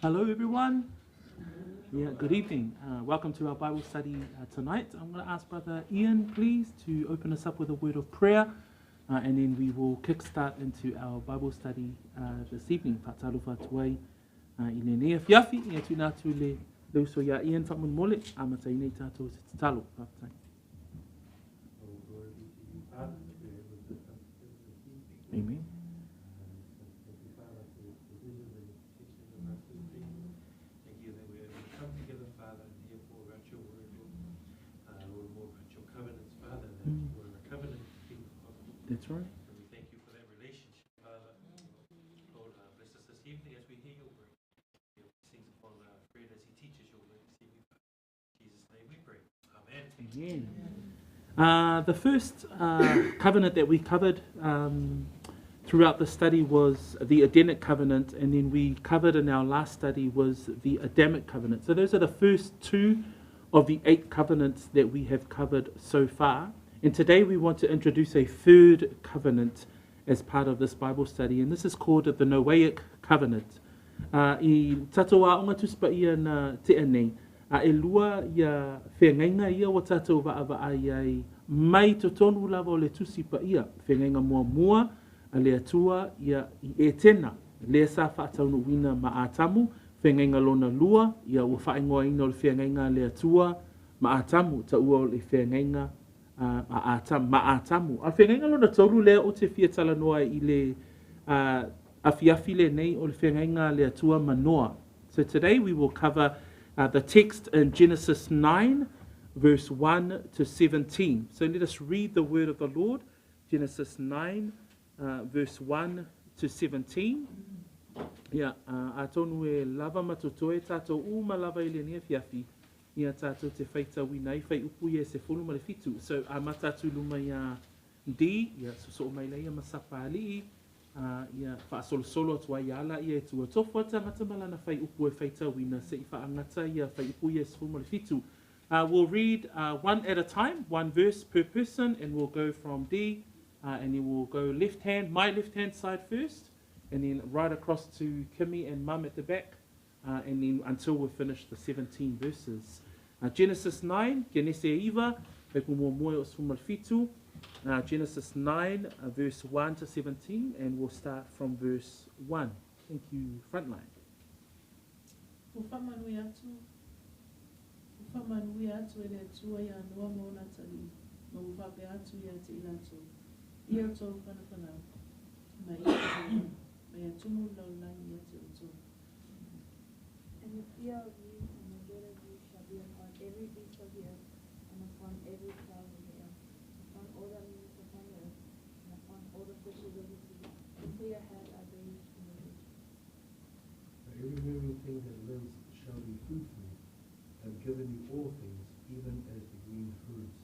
Hello, everyone. Yeah, good evening. Welcome to our Bible study tonight. I'm going to ask Brother Ian, please, to open us up with a word of prayer, and then we will kickstart into our Bible study this evening. Fa'atalofa atu ai i lenei afiafi, ia tuuina atu le le uso iā Ian fa'amolemole, amataina ai tātou i se tatalo. Faafetai. All glory be to you, Father, that we're able to come together this evening. Amen. Thank you, Father, for your provision and your protection of us this evening. Thank you that we're able to come together, Father, and hear more about your word, Lord. Lord, more about your covenants, Father, that we're a covenant keeping God. That's right. And we thank you for that relationship, Father. Lord, bless us this evening as we hear your word. Your blessings upon Fred as he teaches your word this evening, Father. In Jesus' name we pray. Amen. Amen. The first covenant that we covered throughout the study was the Edenic covenant, and then we covered in our last study was the Adamic covenant. So those are the first two of the 8 covenants that we have covered so far. And today we want to introduce a third covenant as part of this Bible study, and this is called the Noahic covenant. I tātou aonga Tusi Paia na tea nei, a e lua ia feagaiga ia ua tātou vaavaai ai mai totonu lava o le Tusi Paia, feagaiga muamua a le Atua ia i Etena, lea sa fa'ataunuuina ma Atamu, feagaiga lona lua, ia ua fa'aigoaina o le feagaiga a le Atua ma Atamu, ta'ua o le feagaiga a Atamu, ma Atamu. A feagaiga lona tolu lea ou te fia talanoa ai i le afiafi lenei o le feagaiga a le Atua ma Noa. So today we will cover the text in Genesis 9, verse 1 to 17. So let us read the word of the Lord, Genesis 9, verse 1 to 17. Ia, atonu e lava ma totoe tātou uma lava i lenei afiafi, ia tātou te faitauina ai fuaiupu ia e sefulu ma le fitu. So, amata atu i luma iā D, ia sosoo mai laia ma Sapāli'i, ia faasolosolo atu ai iā laia e tua. Tofu a tagata ma lana fuaiupu e faitauina, se'i faagata ia fuaiupu ia e sefulu ma le fitu. We'll read one at a time, one verse per person, and we'll go from D, and then we'll go left hand, my left hand side first, and then right across to Kimmy and Mum at the back, and then until we've finished the 17 verses. Genesis 9, Genese iva, fuaiupu muamua e oo i le 17. Genesis 9, verse 1 to 17, and we'll start from verse 1. Thank you, Frontline. Ua faamanuia atu, ua faamanuia atu e le Atua iā Noa ma ona atalii, ma ua faapea atu ia te i latou, Ia outou fanafanau, ma ia tauau, ma ia tumu le lalolagi ia te outou. And the fear of you and the dread of you shall be upon every beast of the earth, and upon every fowl of the air, upon all that moveth upon the earth, and upon all the fishes of the sea, until your head are bathed in the deep. For every moving thing that lives shall be food for you. I have given you all things, even as the green herbs.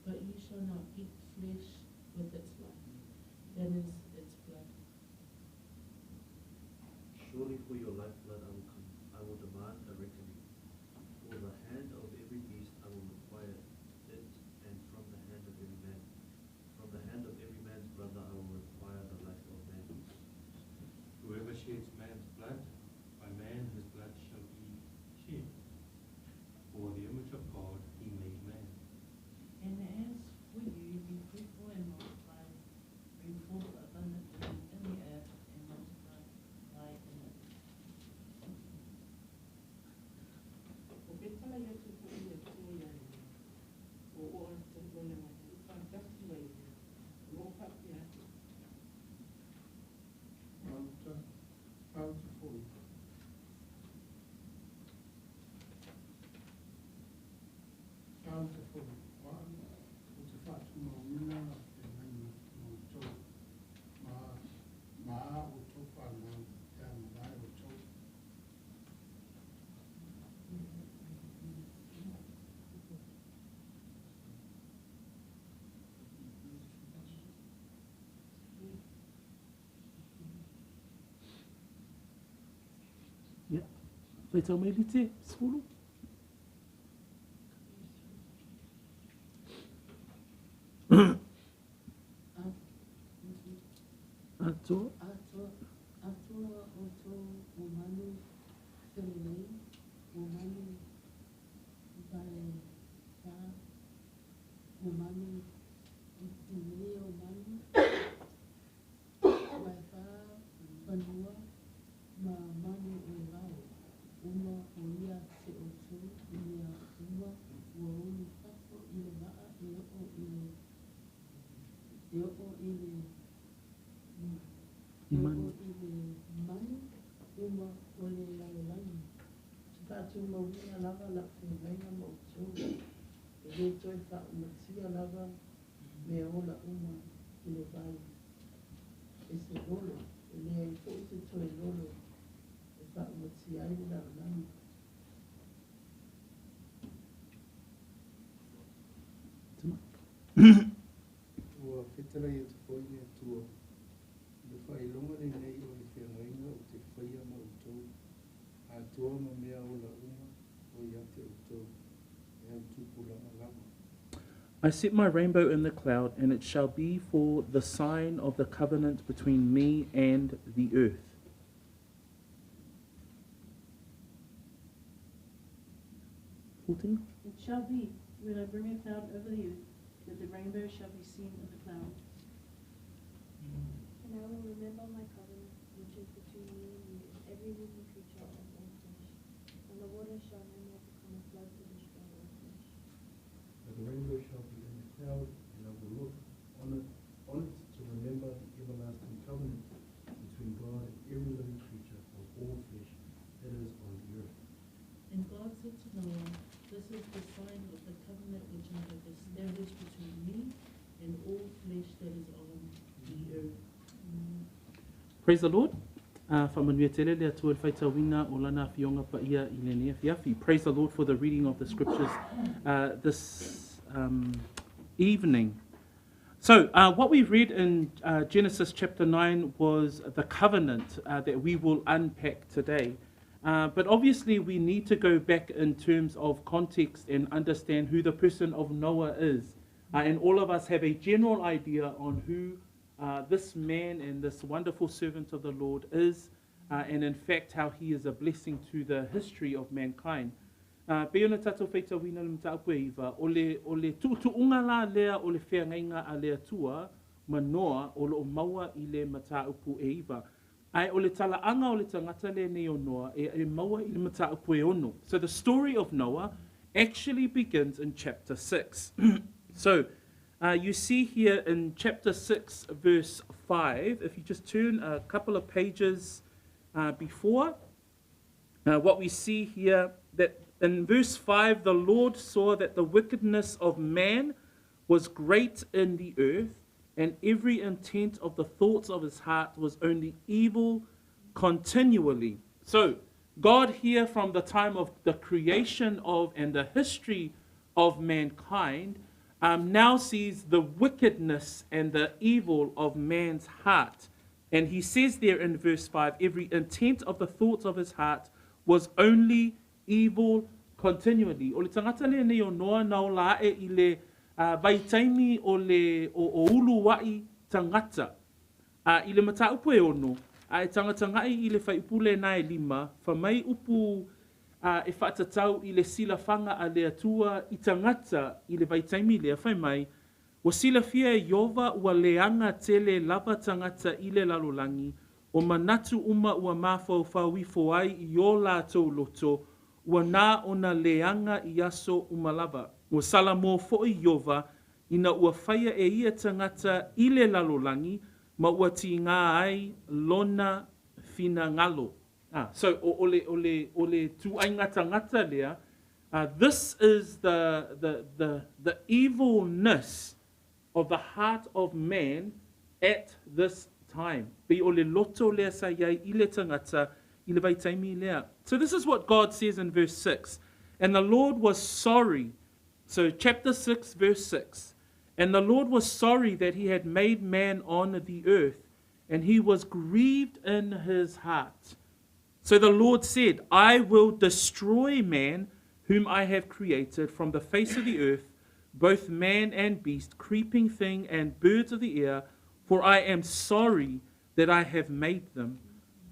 But you shall not eat flesh with its life, that is, its blood. Surely for your lifeblood I will demand a reckoning. For the hand of every beast I will require it, and from the hand of every man, from the hand of every man's brother I will require the life of man. Whoever sheds man's blood, by man his blood shall be shed. For the image of God he made man. And as for you, be fruitful and multiply, bring forth abundantly in the earth, and multiply in it. Ua petalai atu foʻi le Atua iā Noa, ua oo atu le mea faatasi ma ia, o loo faapea atu. Auta, auta foi. Auta foi. O a'u ou te faatumauina feagaiga ma outou, ma, ma a outou fanau e agavae outou. Ia, faitau mai Lite, sefulu. Atoa. Atoa, atoa outou o manu Felelei, o manu vaefa, o manu i o manu vaefa fanua ma manu o le vao, uma o ia te outou i mea uma ua ulu i fafo i le vaa e oo i le e oo i le e oo i le manu uma o le lalolagi. Ou te faatumauina lava lau feagaiga ma outou, e le toe faaumatia lava mea ola uma i le vai e se lolo, e leai foi se toe lolo e faaumatia ai le lalolagi. Ua fetalai atu foi le Atua, O le faailoga lenei o le feagaiga ou te faia ma outou, atoa ma mea ola uma o ia te outou, e au tupulaga lava. I set my rainbow in the cloud, and it shall be for the sign of the covenant between me and the earth. 14. It shall be, when I bring a cloud over the earth, that the rainbow shall be seen in the cloud. And I will remember my covenant, which is between me and you, and every living creature of all flesh. And the waters shall no more become a flood to destroy all flesh. But the rainbow shall be in the cloud, and I will look on it, on it to remember the everlasting covenant between God and every living creature of all flesh that is on the earth. And God said to Noah, This is the sign of the covenant which I have established between me and all flesh that is on the earth. Praise the Lord. Faamanuia tele le Atua i le faitauina o Lana Afioga Paia i lenei afiafi. Praise the Lord for the reading of the scriptures this evening. So, what we read in Genesis chapter 9 was the covenant that we will unpack today. But obviously, we need to go back in terms of context and understand who the person of Noah is. And all of us have a general idea on who this man and this wonderful servant of the Lord is, and in fact, how he is a blessing to the history of mankind. Pei ona tatou faitauina le mataupu e iva, o le, o le tuutuuga la lea o le feagaiga a le Atua ma Noa o lo o maua i le mataupu e iva. Ae o le talaaga o le tagata lenei o Noa e, e maua i le mataupu e ono. So the story of Noah actually begins in chapter 6. So you see here in chapter 6 verse 5, if you just turn a couple of pages before, what we see here that in verse 5, the Lord saw that the wickedness of man was great in the earth, and every intent of the thoughts of his heart was only evil continually. So, God here from the time of the creation of and the history of mankind now sees the wickedness and the evil of man's heart. And he says there in verse 5 every intent of the thoughts of his heart was only evil continually. O le tagata lenei o Noa na ola ae i le vaitaimi o le o, o uluai tagata. I le mataupu e ono, a e tagatagai i le fuaiupu lena e lima, fai mai upu e faatatau i le silafaga a le Atua i tagata i le vaitaimi lea, fai mai, Ua silafia e Ieova ua leaga tele lava tagata i le lalolagi, o manatu uma ua mafaufau ifo ai i o latou loto, ua na ona leaga i aso uma lava. Ua salamo foi Ieova ina ua faia e ia tagata i le lalolagi, ma ua tigā ai lona finagalo. So, o, o le, o le, o le ituaiga tagata lea, this is the, the, the, the evilness of the heart of man at this time. Pei o le loto lea sa i ai i le tagata i le vaitaimi lea. So this is what God says in verse 6. And the Lord was sorry. So chapter 6, verse 6. And the Lord was sorry that he had made man on the earth, and he was grieved in his heart. So the Lord said, I will destroy man whom I have created from the face of the earth, both man and beast, creeping thing and birds of the air, for I am sorry that I have made them.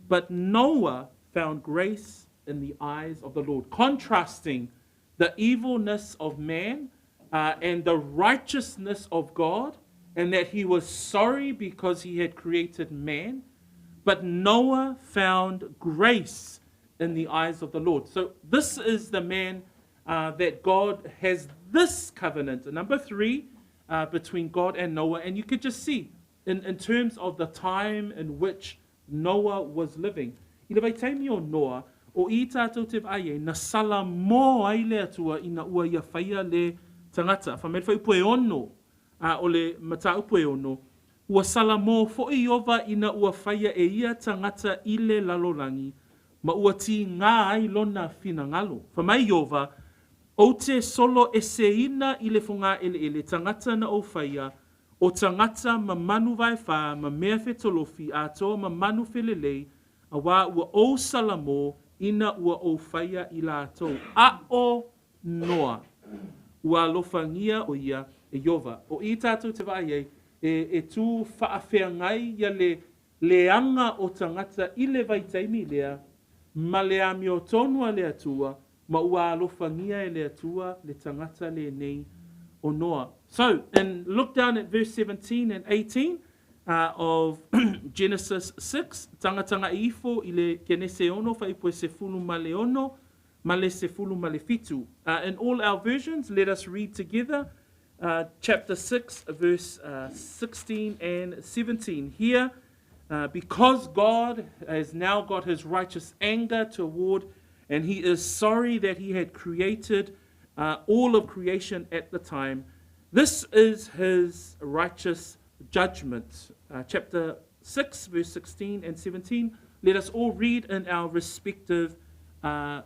But Noah found grace in the eyes of the Lord. Contrasting the evilness of man and the righteousness of God, and that he was sorry because he had created man. But Noah found grace in the eyes of the Lord. So this is the man that God has this covenant. Number 3, between God and Noah. And you could just see in terms of the time in which Noah was living. I le vaitaimi o Noa, o i tātou te vaai ai, na salamo ai le Atua ina ua ia whaia le tangata. Wha mai le whaiupu e ono, a o le mataupu e ono, ua salamo foʻi Iova ina ua faia e ia tagata i le lalolagi, ma ua tigā ai lona finagalo. Fai mai Iova, Ou te solo eseina i le fogāʻeleʻele tagata na ou faia, o tagata ma manu vaefā ma mea fetolofi atoa ma manu felelei, auā ua ou salamo ina ua ou faia i lātou. Aʻo Noa. Ua alofagia ʻo ia e Iova. ʻO i tātou te vaai ai, e tū faafeagai ia le leaga o tagata i le vaitaimi lea, ma le amiotonu a le Atua, ma ua alofagia e le Atua le tagata lenei o Noa. So, and look down at verse 17 and 18 of Genesis 6, Tagatagaʻi ifo i le Kenese ono fuaiupu e sefulu ma le ono, ma le sefulu ma le fitu. In all our versions, let us read together chapter 6, verse 16 and 17. Here, because God has now got his righteous anger toward, and he is sorry that he had created all of creation at the time, this is his righteous judgment. Chapter 6, verse 16 and 17. Let us all read in our respective what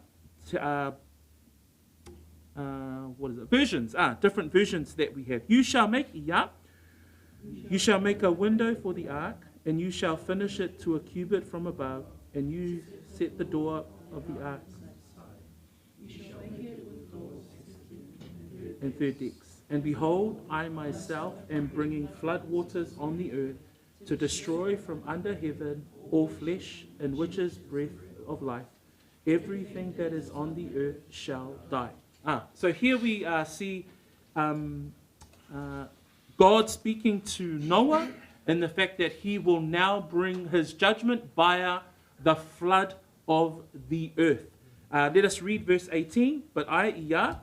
is it? Versions. Different versions that we have. You shall make, yeah. You shall make a window for the ark, and you shall finish it to a cubit from above, and you set the door of the ark. And third decks. And behold, I myself am bringing flood waters on the earth to destroy from under heaven all flesh in which is breath of life. Everything that is on the earth shall die. So here we see God speaking to Noah in the fact that he will now bring his judgment via the flood of the earth. Let us read verse 18. But I, Yah,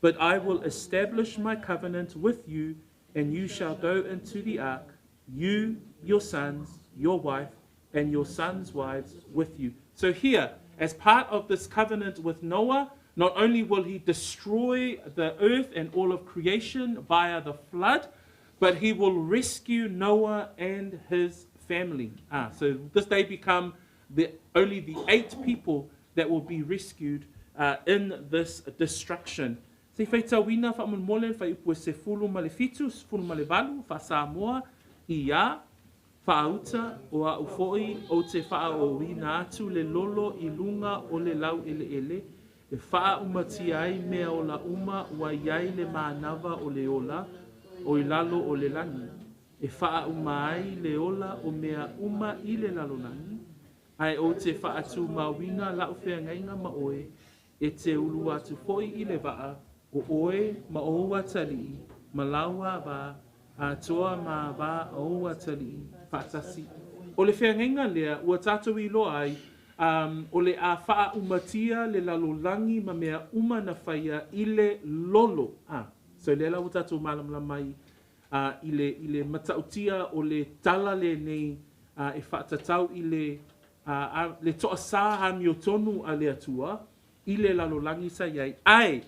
but I will establish my covenant with you, and you shall go into the ark, you, your sons, your wife, and your sons' wives with you. So here, as part of this covenant with Noah, not only will he destroy the earth and all of creation via the flood, but he will rescue Noah and his family. So this they become only the 8 people that will be rescued in this destruction. Se i faitauina faamolemole le fuaiupu e sefulu ma le fitu, sefulu ma le valu, faa-Samoa, ia, faauta, o a'u foʻi, ou te faaooina atu le lolo i luga o le laueleele, e faaaumatia ai mea ola uma ua i ai le manava o le ola, o i lalo o le lagi, e faauma ai le ola o mea uma i le lalolagi, ae ou te faatumauina la'u feagaiga ma oe, e te ulu atu foʻi i le vaa, o oe ma ou atalii, ma lau avā, atoa ma avā a ou atalii, faatasi. O le feagaiga lea ua tatou iloa ai, o le a faaumatia le lalolagi ma mea uma na faia i le lolo. So lea la ua tatou malamalama ai i le, i le matautia o le tala lenei e faatatau i le, le toasā amiotonu a le Atua i le lalolagi sa i ai, ae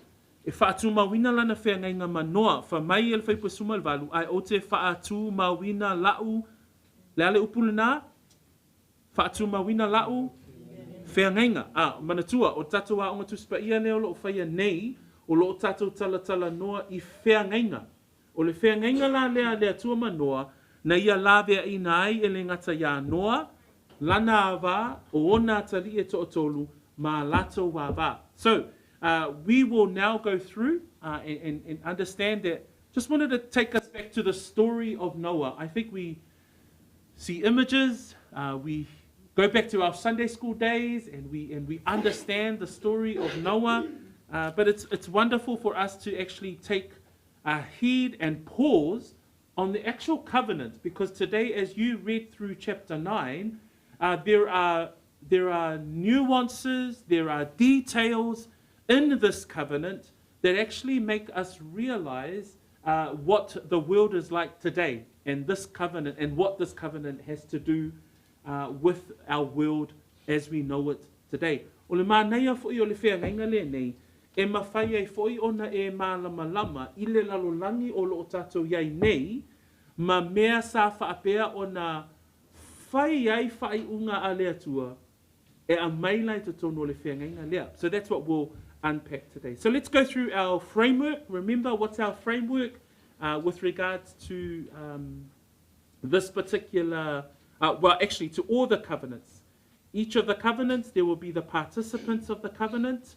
e faatumauina lana feagaiga ma Noa, fai mai e le fuaiupu e sefulu ma le valu, ae ou te faatumauina la'u, le a le upu lenā? Faatumauina la'u feagaiga. Manatua, o le tatou Aoga Tusi Paia lea o lo o faia nei, o lo o tatou talatalanoa i feagaiga. O le feagaiga la lea a le Atua ma Noa, na ia laveaina ai e le gata iā Noa, lana avā, o ona atalii e toatolu, ma latou avā. So, we will now go through and understand that. Just wanted to take us back to the story of Noah. I think we see images, we go back to our Sunday school days and we, and we understand the story of Noah. But it's, it's wonderful for us to actually take heed and pause on the actual covenant, because today, as you read through chapter 9, there, are, there are nuances, there are details in this covenant that actually make us realize what the world is like today and this covenant and what this covenant has to do with our world as we know it today. O le manaia fo'i o le feagaiga lenei, e mafai ai fo'i ona e malamalama i le lalolagi o lo'o tatou i ai nei, ma mea sa faapea ona fai ai faaiuga a le Atua e aumai la i totonu o le feagaiga lea. So that's what we'll unpack today. So let's go through our framework. Remember, what's our framework with regards to this particular, well, actually, to all the covenants. Each of the covenants, there will be the participants of the covenant.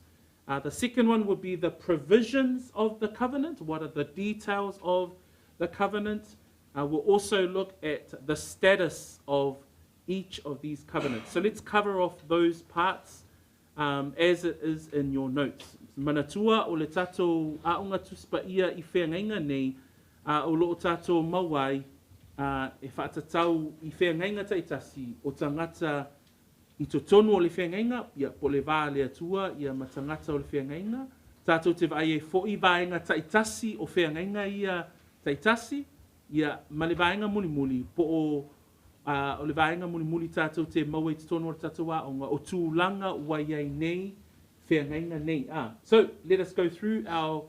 The second one will be the provisions of the covenant. What are the details of the covenant? We'll also look at the status of each of these covenants. So let's cover off those parts as it is in your notes. Manatua o le tātou aonga Tusi Paia i feagaiga nei o loo tātou mau ai e whaatatau i feagaiga taitasi o tangata i totonu o le feagaiga, ia po le va le Atua ia ma tangata o le feagaiga. Tātou te vaai e fo'i vaenga taitasi o feagaiga ia taitasi, ia ma le vaenga mulimuli po o o le vaenga mulimuli tātou te maua i totonu o le tātou aonga o tūlanga ua i ai nei feagaiga nei. So let us go through our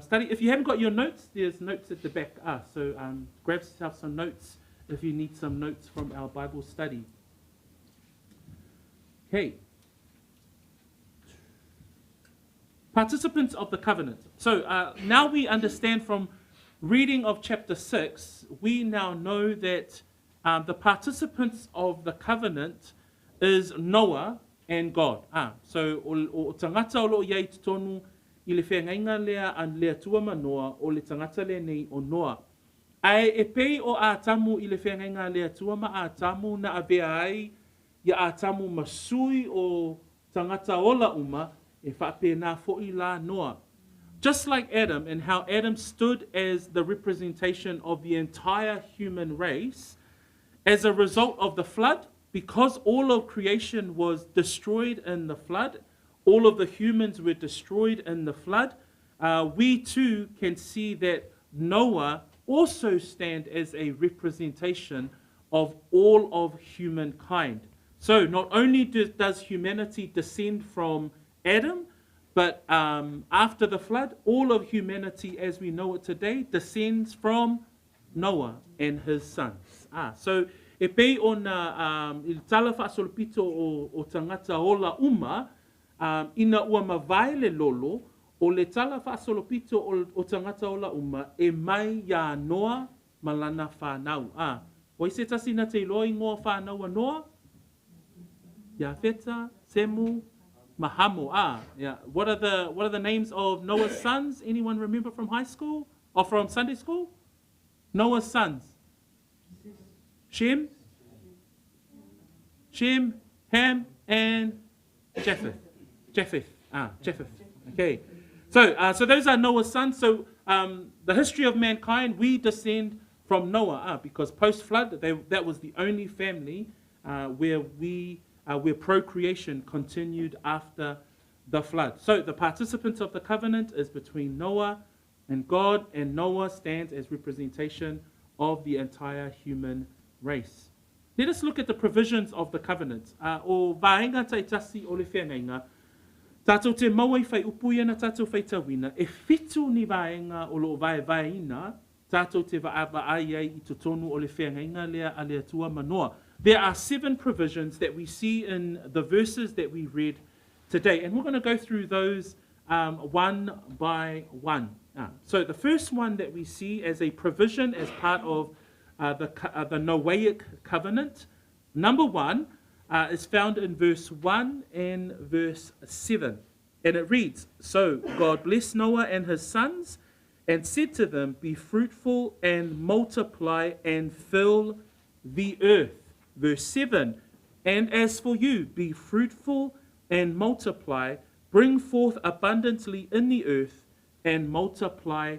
study. If you haven't got your notes, there's notes at the back. So grab yourself some notes if you need some notes from our Bible study. Okay. Participants of the covenant. So now we understand from reading of chapter 6, we now know that the participants of the covenant is Noah and God. So o, o tangata o loo i ai i totonu i le feagaiga lea a le Atua ma Noa o le tagata lenei o Noa. Ae e pei o Atamu i le feagaiga a le Atua ma Atamu na avea ai ia Atamu ma sui o tagata ola uma e faapena fo'i la Noa. Just like Adam and how Adam stood as the representation of the entire human race, as a result of the flood, because all of creation was destroyed in the flood, all of the humans were destroyed in the flood, we too can see that Noah also stand as a representation of all of humankind. So not only does humanity descend from Adam, but after the flood, all of humanity as we know it today descends from Noah and his sons. So e pei ona i le tala faasolopito o, o tagata ola uma, ina ua mavae le lolo, o le tala faasolopito o, o tagata ola uma, e mai iā Noa ma lana fanau. O ai se tasi na te iloa igoa fanau a Noa? Iafeta, Semu, ma Hamo. Yeah. What are the names of Noah's sons? Anyone remember from high school or from Sunday school? Noah's sons. Shem, Ham, and Japheth. Japheth. Japheth. Okay. So those are Noah's sons. So the history of mankind, we descend from Noah, because post-flood, that was the only family where procreation continued after the flood. So the participants of the covenant is between Noah and God, and Noah stands as representation of the entire human race. Let us look at the provisions of the covenant. O vaenga taitasi o le feagaiga, tātou te maua i whaiupu ia na tātou whaitawina, e 7 ni vaenga o loo vaevaeina, tātou te vaavaai ai i totonu o le feagaiga lea a le Atua ma Noa. There are seven provisions that we see in the verses that we read today, and we're going to go through those one by one. So the first one that we see as a provision as part of the Noahic covenant, number one, is found in verse 1 and verse 7. And it reads, "So God blessed Noah and his sons and said to them, 'Be fruitful and multiply and fill the earth.'" Verse 7. And as for you, be fruitful and multiply, bring forth abundantly in the earth and multiply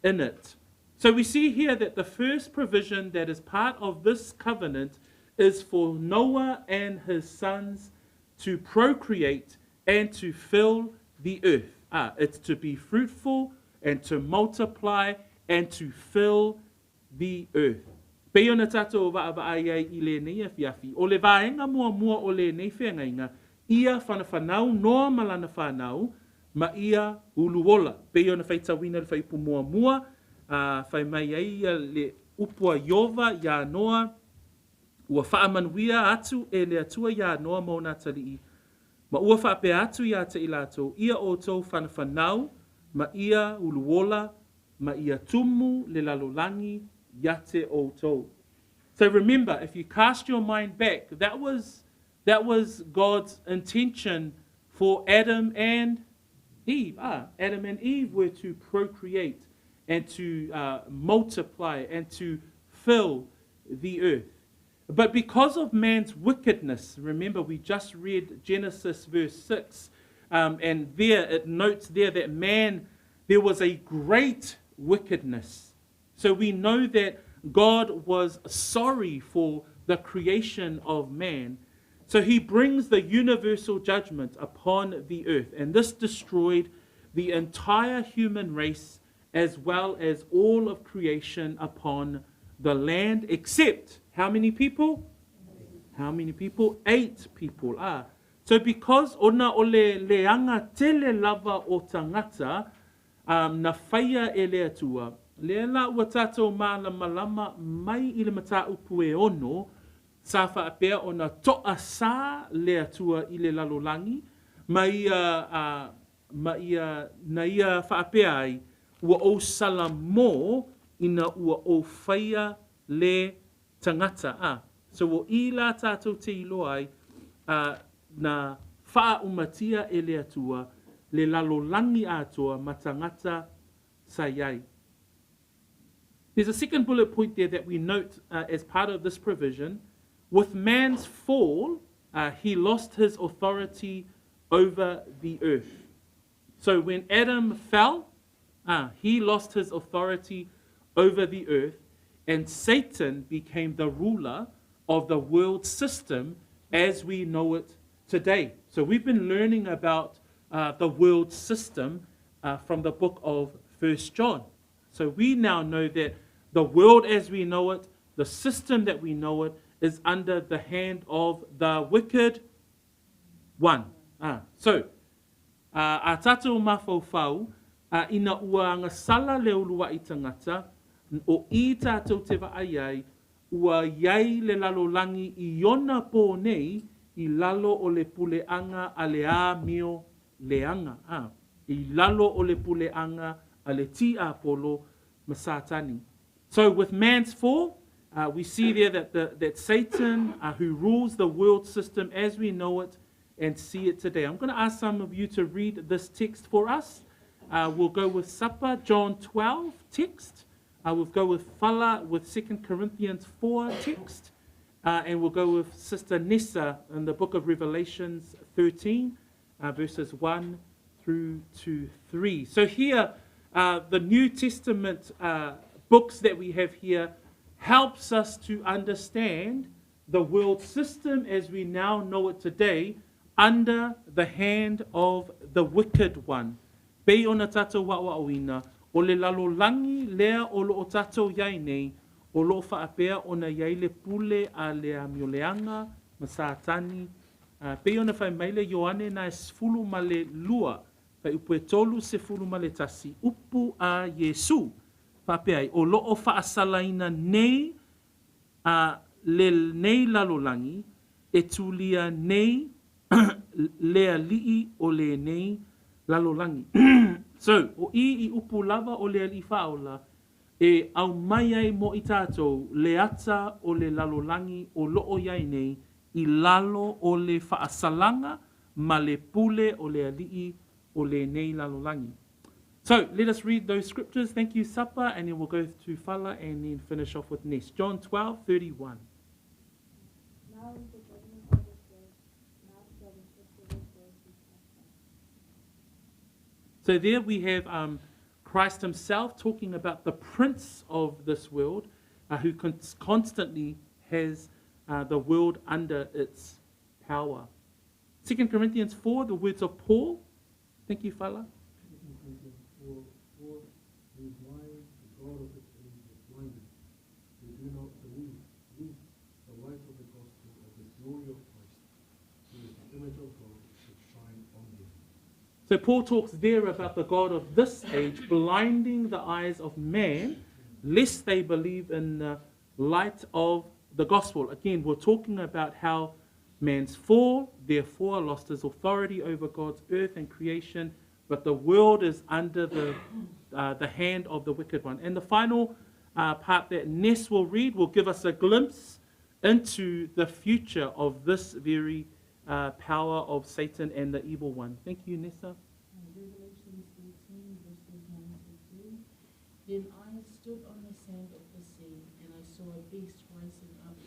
in it. So we see here that the first provision that is part of this covenant is for Noah and his sons to procreate and to fill the earth. It's to be fruitful and to multiply and to fill the earth. Pei ona tātou vaavaai ai i lenei afiafi, o le vaenga muamua o lenei feagaiga, ia fanawhanau Noa ma lana fanau, ma ia uluola. Pei ona faitauina le fuaiupu muamua, fai mai ai ia le upu a Ieova iā Noa, ua faamanuia atu e le Atua iā Noa ma ona atalii, ma ua faapea atu ia te i latou, ia outou fanawhanau, ma ia uluola, ma ia tumu le lalolagi ia te outou. So remember, if you cast your mind back, that was God's intention for Adam and Eve. Adam and Eve were to procreate and to multiply and to fill the earth. But because of man's wickedness, remember we just read Genesis verse 6, and there it notes there that man, there was a great wickedness. So we know that God was sorry for the creation of man. So he brings the universal judgment upon the earth, and this destroyed the entire human race as well as all of creation upon the land, except how many people? How many people? 8 people. So because ona o le leaga tele lava o tagata na faia e le Atua, lea la ua tātou malamalama mai i le mataupu e 6, sa faapea ona toasā le Atua i le lalolagi, ma ia na ia faapea ai, ua ou salamō ina ua ou faia le tagata. So o i la tātou te iloa ai, na faaumatia e le Atua, le lalolagi atoa ma tagata sa i ai. There's a second bullet point there that we note as part of this provision. With man's fall, he lost his authority over the earth. So when Adam fell, he lost his authority over the earth, and Satan became the ruler of the world system as we know it today. So we've been learning about the world system from the book of 1 John. So we now know that the world as we know it, the system that we know it, is under the hand of the wicked one. So, a tātou mafaufau, ina ua agasala le uluai tagata, o i tātou te vaai ai, ua iai le lalolagi i ona pō nei, i lalo o le puleaga a le amio leaga. I lalo o le puleaga a le tiapolo ma Satani. So with man's fall, we see there that Satan, who rules the world system as we know it and see it today. I'm going to ask some of you to read this text for us. We'll go with Sapa, John 12 text. We'll go with Fala with 2 Corinthians 4 text. And we'll go with Sister Nessa in the book of Revelations 13, verses 1 through to 3. So here, the New Testament books that we have here helps us to understand the world system as we now know it today under the hand of the wicked one. Pei ona tātou wa'awa'auina, o le lalolagi lea o loo tātou iai nei, o loo faapea ona iai le pule a le amioleaga ma Satani. Pei ona fai mai le Ioane na e 12, fuaiupu e 31, upu a Iesu. Faapea ai, o loo faasalaina nei a le nei lalolagi, e tulia nei le alii o le nei lalolagi. So, o i i upu lava o le Alii Faaola, e aumai ai mo i tātou le ata o le lalolagi o loo iai nei i lalo o le faasalaga ma le pule o le alii o le nei lalolagi. So let us read those scriptures. Thank you, Sapa, and then we'll go to Fala and then finish off with Ness. John 12, 31. Now is the judgment of So there we have Christ himself talking about the prince of this world who constantly has the world under its power. 2 Corinthians 4, the words of Paul. Thank you, Fala. 2 Corinthians 4, 4, whose minds the God of this age has blinded, who do not believe, lest the light of the gospel of the glory of Christ, who is the image of God, should shine on them. So Paul talks there about the God of this age blinding the eyes of man, lest they believe in the light of the gospel. Again, we're talking about how man's fall, therefore lost his authority over God's earth and creation, but the world is under the hand of the wicked one. And the final part that Ness will read will give us a glimpse into the future of this very power of Satan and the evil one. Thank you, Nessa. Revelations 13, verses 1 to 3. Then I stood on the sand of the sea, and I saw a beast rising up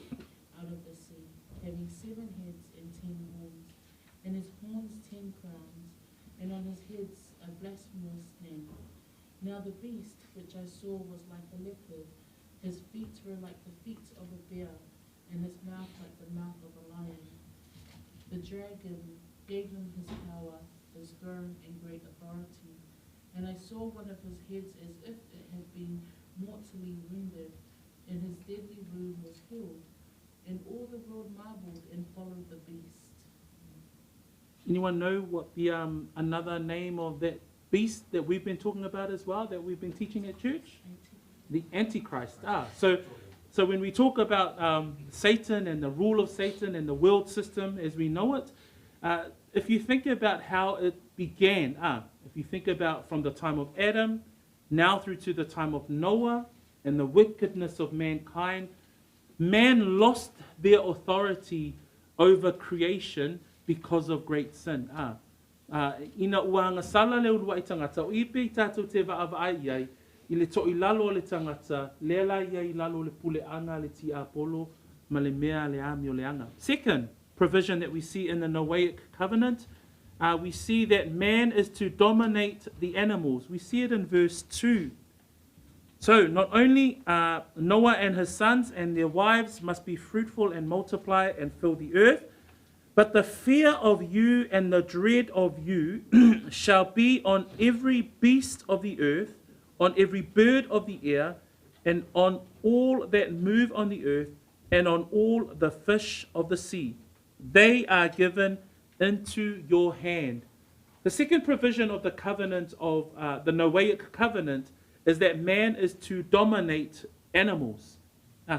out of the sea, having 7 heads and 10 horns, and his horns 10 crowns, and on his heads a blasphemous name. Now the beast which I saw was like a leopard, his feet were like the feet of a bear, and his mouth like the mouth of a lion. The dragon gave him his power, his throne, and great authority. And I saw one of his heads as if it had been mortally wounded, and his deadly wound was healed. And all the world marveled and followed the beast. Anyone know what the another name of that beast that we've been talking about as well, that we've been teaching at church? The Antichrist. So when we talk about Satan and the rule of Satan and the world system as we know it, if you think about how it began, if you think about from the time of Adam, now through to the time of Noah and the wickedness of mankind, man lost their authority over creation because of great sin. Ina uanga sala le ulua i tangata, o ipe i tātou te vaavaai ai, i le toi lalo le tangata, le la ia i lalo le pule anga le ti apolo, ma le mea le ami o le anga. Second provision that we see in the Noahic covenant, we see that man is to dominate the animals. We see it in verse 2. So not only Noah and his sons and their wives must be fruitful and multiply and fill the earth, but the fear of you and the dread of you shall be on every beast of the earth, on every bird of the air, and on all that move on the earth, and on all the fish of the sea. They are given into your hand. The second provision of the covenant of the Noahic covenant is that man is to dominate animals.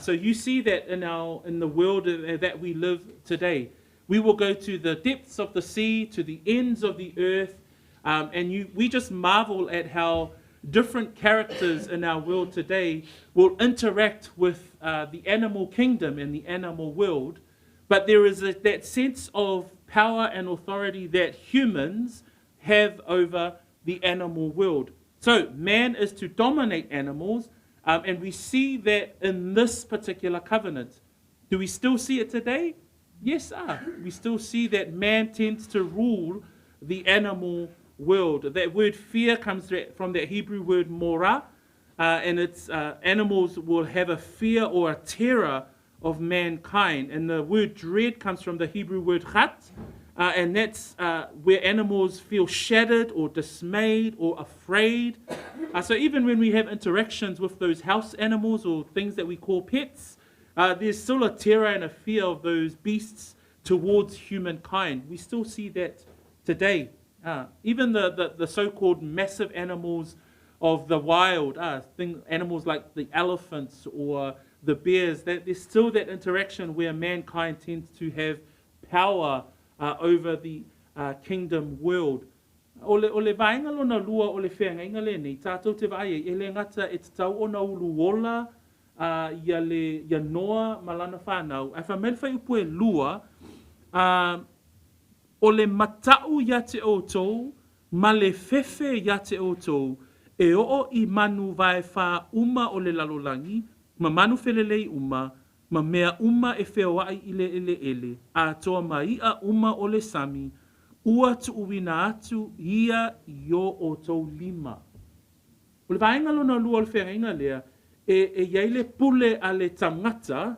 So you see that in the world that we live today. We will go to the depths of the sea, to the ends of the earth, and we just marvel at how different characters in our world today will interact with the animal kingdom and the animal world. But there is that sense of power and authority that humans have over the animal world. So man is to dominate animals, and we see that in this particular covenant. Do we still see it today? Yes, we still see that man tends to rule the animal world. That word fear comes from that Hebrew word morah, and it's animals will have a fear or a terror of mankind. And the word dread comes from the Hebrew word chat, and that's where animals feel shattered or dismayed or afraid. So even when we have interactions with those house animals or things that we call pets, there's still a terror and a fear of those beasts towards humankind. We still see that today. Even the so-called massive animals of the wild, animals like the elephants or the bears, that there's still that interaction where mankind tends to have power over the kingdom world. O le vaenga lona lua o le wheangainga le nei, tātou te vaai e le ngata e te tau ona ulu ola, ia Noa malana whanau. A whamel whai upu e lua, o le matau ia te outou, ma le fefe ia te outou, e oo i manu vae wha uma o le lalolangi, ma manu felelei uma, ma mea uma e wheoai i le ele ele, a toa maia uma o le sami, Ua tuuina atu ia i o outou lima. O le vaega lona lua o le feagaiga lea, e, e i ai le pule a le tagata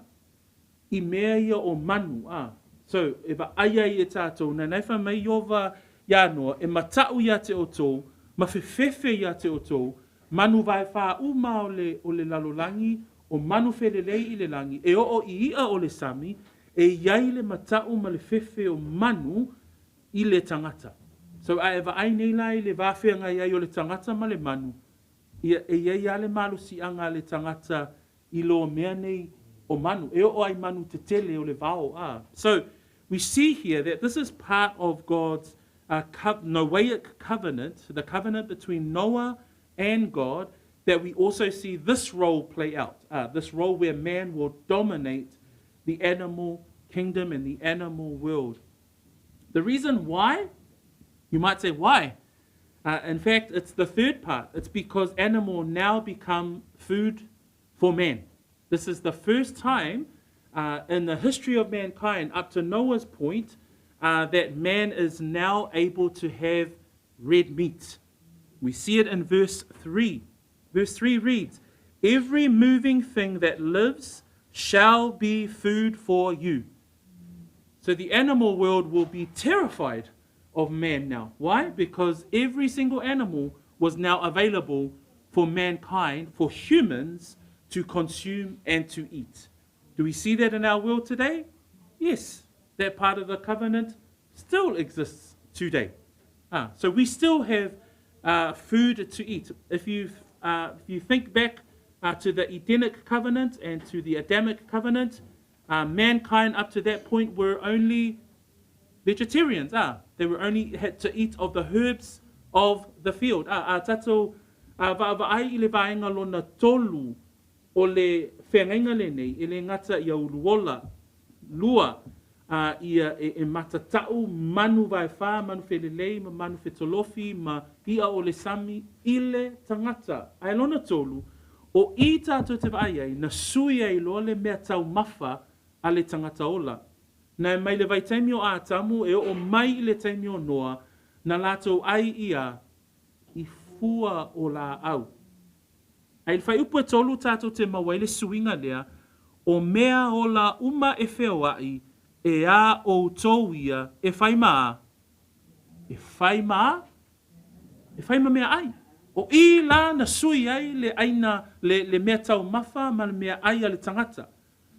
i mea ia o manu. A. So, e vaai ai e tātou, na nei fai mai Ieova iā Noa, e mata'u ia te outou, ma fefefe ia te outou, manu vaefā uma o le, o le lalolagi, o manu felelei i le lagi, e oo i i'a o le sami, e i ai le mata'u ma le fefe o manu i le tagata. So, a e vaai nei la i le va feagai ai o le tagata ma le manu, ia, e i ai lava le malosiaga a le tagata i lo mea nei o manu. E oo ai manu tetele o le vao. A. So, we see here that this is part of God's Noahic covenant, the covenant between Noah and God, that we also see this role play out, this role where man will dominate the animal kingdom and the animal world. The reason why, you might say, why? In fact, it's the third part. It's because animal now become food for man. This is the first time in the history of mankind, up to Noah's point, that man is now able to have red meat. We see it in verse 3. Verse 3 reads, Every moving thing that lives shall be food for you. So the animal world will be terrified of man now. Why? Because every single animal was now available for mankind, for humans to consume and to eat. Do we see that in our world today? Yes, that part of the covenant still exists today. So we still have food to eat. If you, if you think back to the Edenic covenant and to the Adamic covenant, mankind up to that point were only vegetarians. They were only had to eat of the herbs of the field. A tātou vaavaai i le vaega lona tolu o le feagaiga lenei, e le gata ia uluola, lua, ia e, e matata'u manu vaefā, manu felelei, ma manu fetolofi, ma i'a o le sami i le tagata. Ae lona tolu, o i tātou te vaai ai, na sui ai loa le mea taumafa a le tagata ola. Na e mai le vaitaimi o Atamu e oo mai i le taimi o Noa, na latou ai ia i fua o laau. Ae i le fuaiupu e tolu tātou te mau ai le suiga lea, o mea ola uma e feoai, e a outou ia e whai mā. E whai mā? E whai ma mea ai. O i la na sui ai le aina, le, le mea taumafa ma le mea ai a le tangata.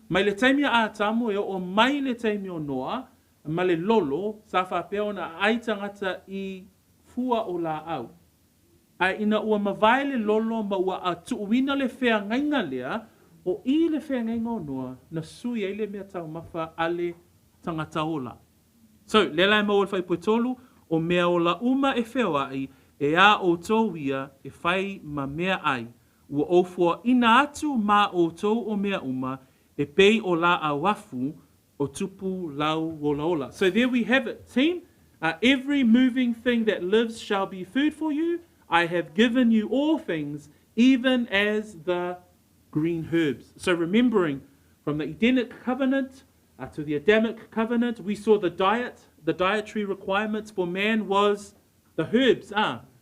Mai le taimi a Atamu e oo mai le taimi o Noa, ma le lolo, sa faapea ona ai tagata i fua o laau. Ae ina ua mavae le lolo ma ua tuuina le feagaiga lea, o i le feagaiga o Noa, na sui ai le mea taumafa a le tagata ola. So, lea la e maua i le fuaiupu e tolu, o mea ola uma e feoai, e a outou ia e fai ma mea ai, ua ou foaina atu ma outou o mea uma, e pei o laau afu, o tupu lau olaola. So there we have it, team. Every moving thing that lives shall be food for you. I have given you all things, even as the green herbs. So remembering from the Edenic covenant to the Adamic covenant, we saw the diet, the dietary requirements for man was the herbs.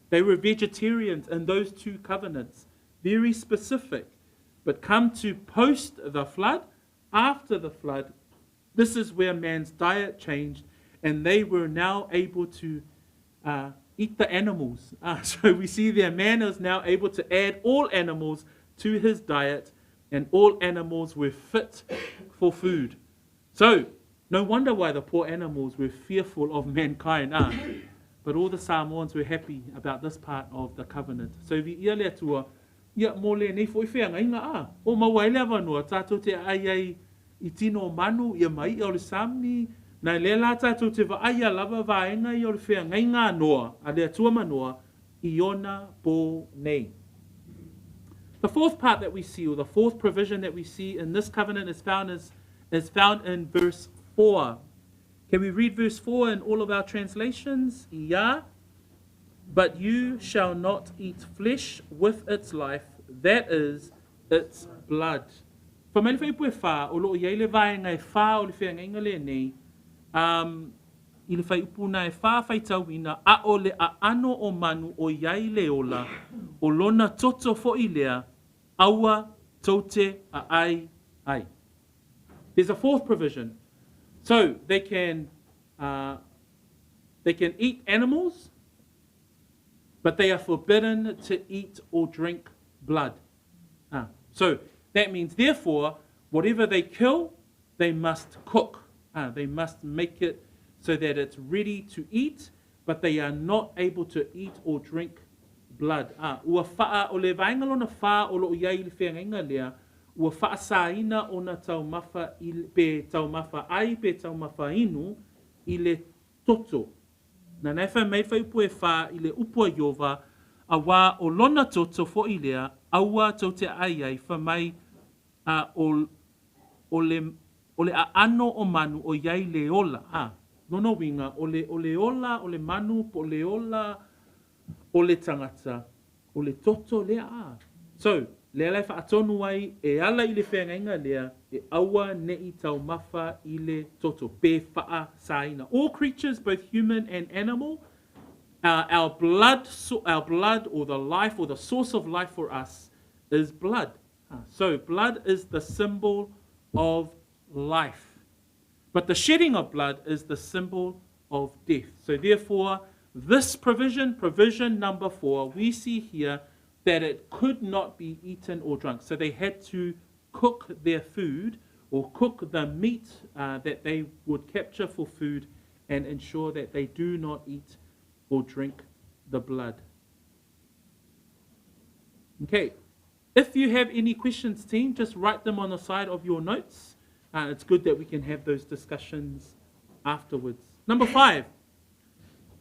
They were vegetarians in those two covenants. Very specific. But come to post the flood, after the flood, this is where man's diet changed, and they were now able to eat the animals. So we see there man is now able to add all animals to his diet, and all animals were fit for food. So, no wonder why the poor animals were fearful of mankind. But all the Samoans were happy about this part of the covenant. So, viia le Atua, ia mō lenei foi feagaiga a. O maua ai le avanoa, tātou te ai ai i tino manu, ia ma i'a o le sami, na lea la tātou te vaaia lava vaega ia o le feagaiga a Noa, a le Atua ma Noa, i ona pō nei. The fourth part that we see, or the fourth provision that we see in this covenant is found, is, is found in verse 4. Can we read verse 4 in all of our translations? Yeah. But you shall not eat flesh with its life, that is, its blood. Fai mai le fuaiupu e whā, o loo i ai le vaega e whā o le feagaiga lenei, i le fuaiupu lena e 4 faitauina, A o le aano o manu ʻoiai le ola, ʻo lona toto foʻi lea, aua tou te ʻaʻai ai. There's a fourth provision. So they can they can eat animals, but they are forbidden to eat or drink blood. So that means, therefore, whatever they kill, they must cook. They must make it so that it's ready to eat, but they are not able to eat or drink blood. Ua faa, o le vaega lona 4 o loo iai i le feagaiga lea, ua faasāina ona taumafa i, pe taumafa ai pe taumafa inu i le toto. Nāna e fai mai fuaiupu e 4 i le upu a Ieova, auā ʻo lona toto foʻi lea, aua tou te ʻai ai, fai mai, a ʻo, ʻo le, ʻo le ʻaʻano o manu ʻoiai le ola, a, lona uiga, ʻo le, ʻo le ola o le manu po o le ola o le tagata, ʻo le toto lea, a. So, lea la e faatonu ai e ala i le feagaiga lea e aua neʻi taumafa i le toto, pe faasāina. All creatures, both human and animal, our blood, our blood or the life or the source of life for us is blood. So, blood is the symbol of life. But the shedding of blood is the symbol of death. So therefore, this provision, provision number 4, we see here that it could not be eaten or drunk. So they had to cook their food or cook the meat that they would capture for food and ensure that they do not eat or drink the blood. Okay, if you have any questions, team, just write them on the side of your notes. It's good that we can have those discussions afterwards. Number 5,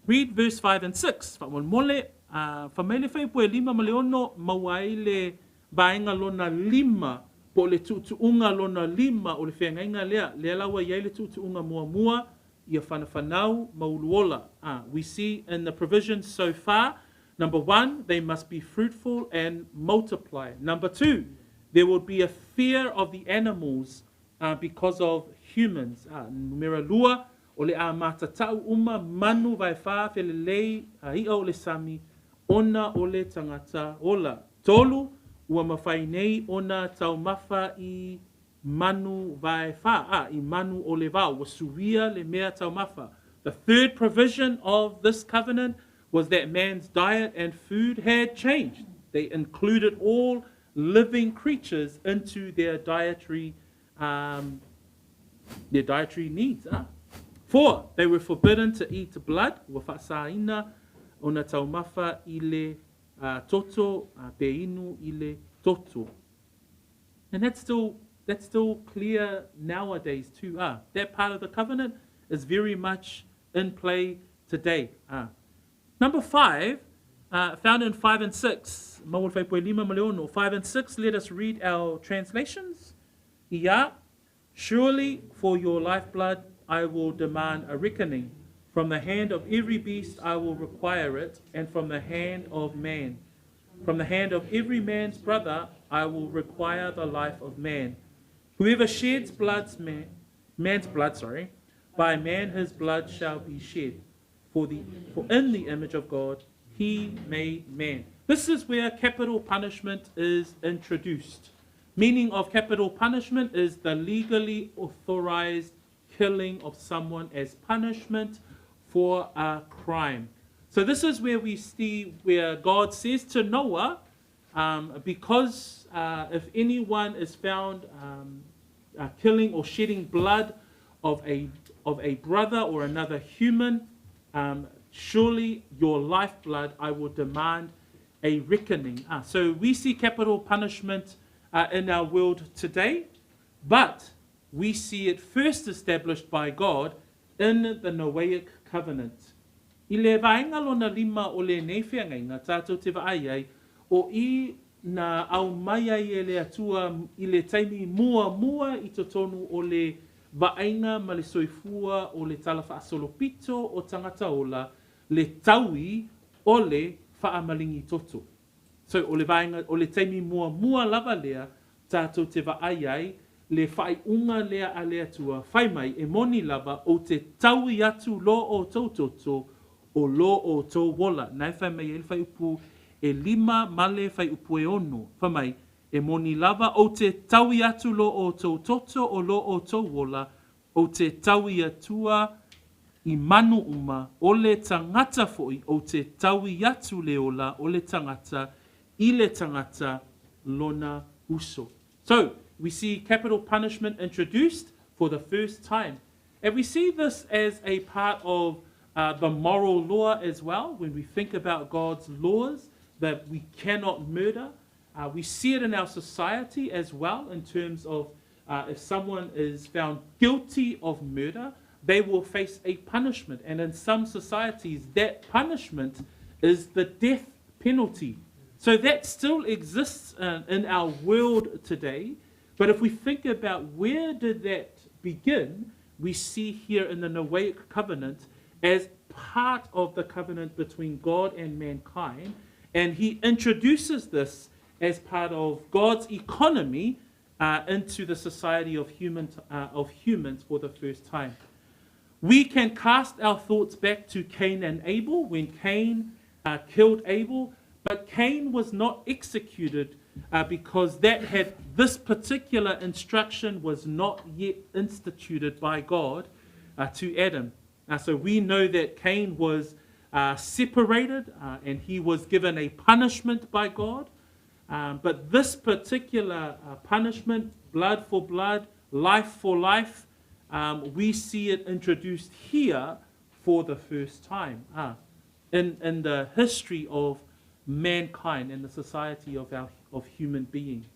read verse 5 and 6. Faamolemole, fai mai le fuaiupu e 5 ma le 6, maua ai le vaega lona 5, po o le tuutuuga lona 5 o le feagaiga lea. Lea la ua i ai le tuutuuga muamua, ia fanafanau ma uluola. We see in the provisions so far, number 1, they must be fruitful and multiply. Number 2, there would be a fear of the animals because of humans. Numera 2, o le a matatau uma manu vaefā felelei a iʻa o le sami, ona o le tagata ola. 3, ua mafai nei ona taumafa i manu vaefā, a, i manu o le vao, ua suia le mea taumafa. The third provision of this covenant was that man's diet and food had changed. They included all living creatures into their dietary their dietary needs. 4, they were forbidden to eat blood, ua faasāina ona taumafa i le toto, pe inu i le toto. And that's still that's still clear nowadays too. That part of the covenant is very much in play today. Number 5, found in 5 and 6. Maua le fuaiupu e 5 ma le 6. 5 and 6, let us read our translations. Ia, surely for your lifeblood I will demand a reckoning. From the hand of every beast I will require it, and from the hand of man. From the hand of every man's brother I will require the life of man. Whoever sheds blood's man, man's blood, sorry, by man his blood shall be shed. For in the image of God he made man. This is where capital punishment is introduced. Meaning of capital punishment is the legally authorized killing of someone as punishment for a crime. So this is where we see where God says to Noah, because if anyone is found killing or shedding blood of a brother or another human, surely your lifeblood I will demand a reckoning. So we see capital punishment in our world today, but we see it first established by God in the Noahic covenant. I le vaega lona 5 o lenei feagaiga, tātou te vaai ai, o i na aumai ai e le Atua i le taimi muamua i totonu o le vaaiga ma le soifua o le tala faasolopito o tagata ola, le taui o le faamaligi toto. So, o le vaega, o le taimi muamua lava lea, tātou te vaai ai, le faaiuga lea a le Atua, fai mai, e moni lava, ou te taui atu lo outou toto o lo outou ola. Na e fai mai ai le fuaiupu e 5 ma le fuaiupu e 6. Fai mai, e moni lava, ou te taui atu lo outou toto o lo outou ola, ou te taui atua i manu uma, o le tagata foi, ou te taui atu le ola o le tagata i le tagata lona uso. So, we see capital punishment introduced for the first time. And we see this as a part of the moral law as well, when we think about God's laws that we cannot murder. We see it in our society as well in terms of if someone is found guilty of murder, they will face a punishment. And in some societies, that punishment is the death penalty. So that still exists in our world today. But if we think about where did that begin, we see here in the Noahic covenant as part of the covenant between God and mankind. And he introduces this as part of God's economy into the society of humans for the first time. We can cast our thoughts back to Cain and Abel when Cain killed Abel, but Cain was not executed because this particular instruction was not yet instituted by God to Adam. So we know that Cain was separated and he was given a punishment by God. But this particular punishment, blood for blood, life for life, we see it introduced here for the first time in the history of mankind and the society of human beings.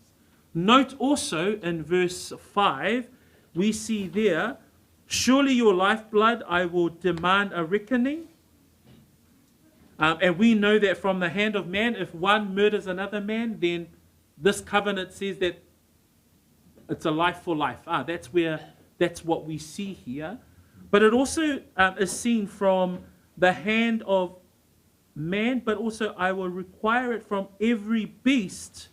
Note also in verse 5, we see there, surely your lifeblood I will demand a reckoning. And we know that from the hand of man, if one murders another man, then this covenant says that it's a life for life. That's what we see here. But it also is seen from the hand of man, but also I will require it from every beast.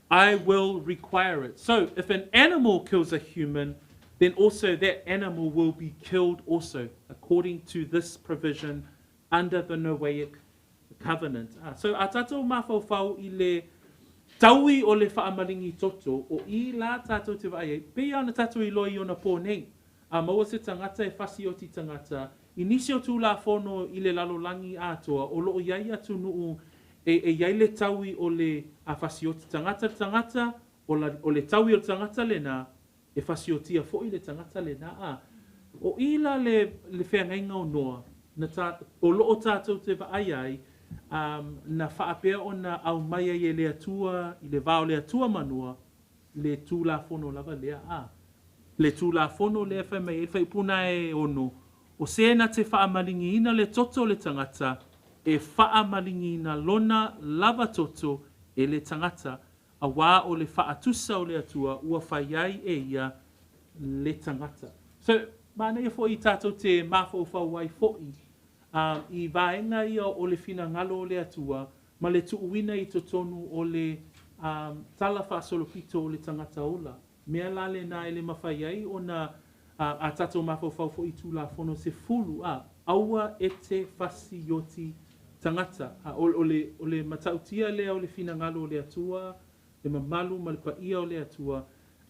I will require it. So if an animal kills a human, then also that animal will be killed also, according to this provision under the Noahic covenant. So a tātou mafaufau i le taui o le faamalingi toto, o i la tātou te vaai, pei ana tātou i loi ona pō nei. A maua se tangata e fasi o ti tangata, i nisi o tūlafono i le lalolangi atoa, o loo iai atu nuu e iai le taui o le a fasi o ti tangata tangata, o le taui o le tangata le nā, e fasi o tia foi le tangata le nā. O i la le wheangainga o noa, o loo tātou te vaai ai, na whaapea o na au mai ai e le atua, i le vao le atua manua, le tūlafono lava lea a. Le tūlafono lea whai mai e whai puna e ono, o sēna te whaamalingi le toto le tangata, e whaamalingi lona lava toto e le tangata, a wā o le whaatusa o le atua, ua whai ai e ia le tangata. So, māna ia fo i tātou te mawhau wai fo i, i vaenga ia o le whina ngalo o le atua, ma le tuuina i totonu o le tala whaasolopito o le tangata ola. Mea la le nā ele mawhai ai o na a tātou mawhau fo i tūlafono se fulu a aua e te fasi ioti tangata. O le matautia lea o le whina ngalo o le atua, le mamalu ma le paia o le atua,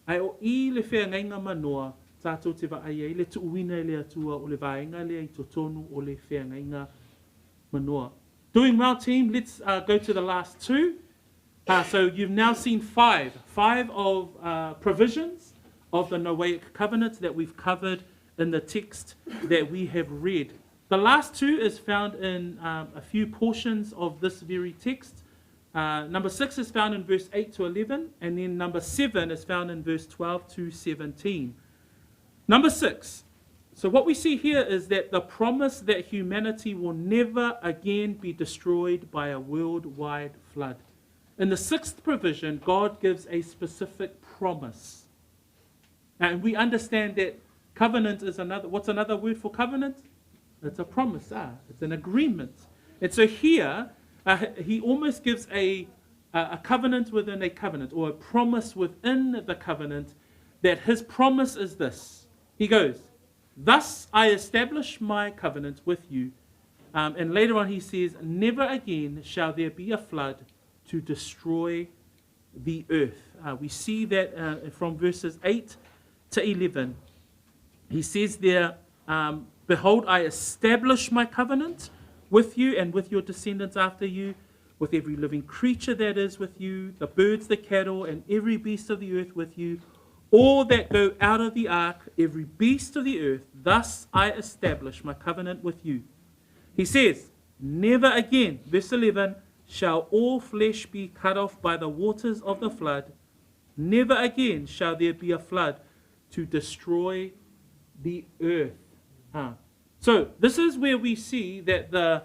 ai o i le whea ngainga manoa, tātou te vaai ai le tuuina e le atua o le vaenga lea i totonu o le whea ngainga manoa. Doing well, team. Let's go to the last two. So you've now seen five of provisions of the Noahic covenant that we've covered in the text that we have read. The last two is found in a few portions of this very text. Number 6 is found in verse 8 to 11, and then number 7 is found in verse 12 to 17. Number 6. So what we see here is that the promise that humanity will never again be destroyed by a worldwide flood. In the sixth provision, God gives a specific promise. And we understand that covenant is another, what's another word for covenant? It's a promise, it's an agreement. And so here, he almost gives a covenant within a covenant, or a promise within the covenant that his promise is this. He goes, Thus I establish my covenant with you. And later on he says, Never again shall there be a flood to destroy the earth. We see that from verses 8 to 11. He says there, Behold, I establish my covenant with you and with your descendants after you, with every living creature that is with you, the birds, the cattle, and every beast of the earth with you, all that go out of the ark, every beast of the earth, thus I establish my covenant with you. He says, Never again, verse 11, shall all flesh be cut off by the waters of the flood. Never again shall there be a flood to destroy the earth. So this is where we see that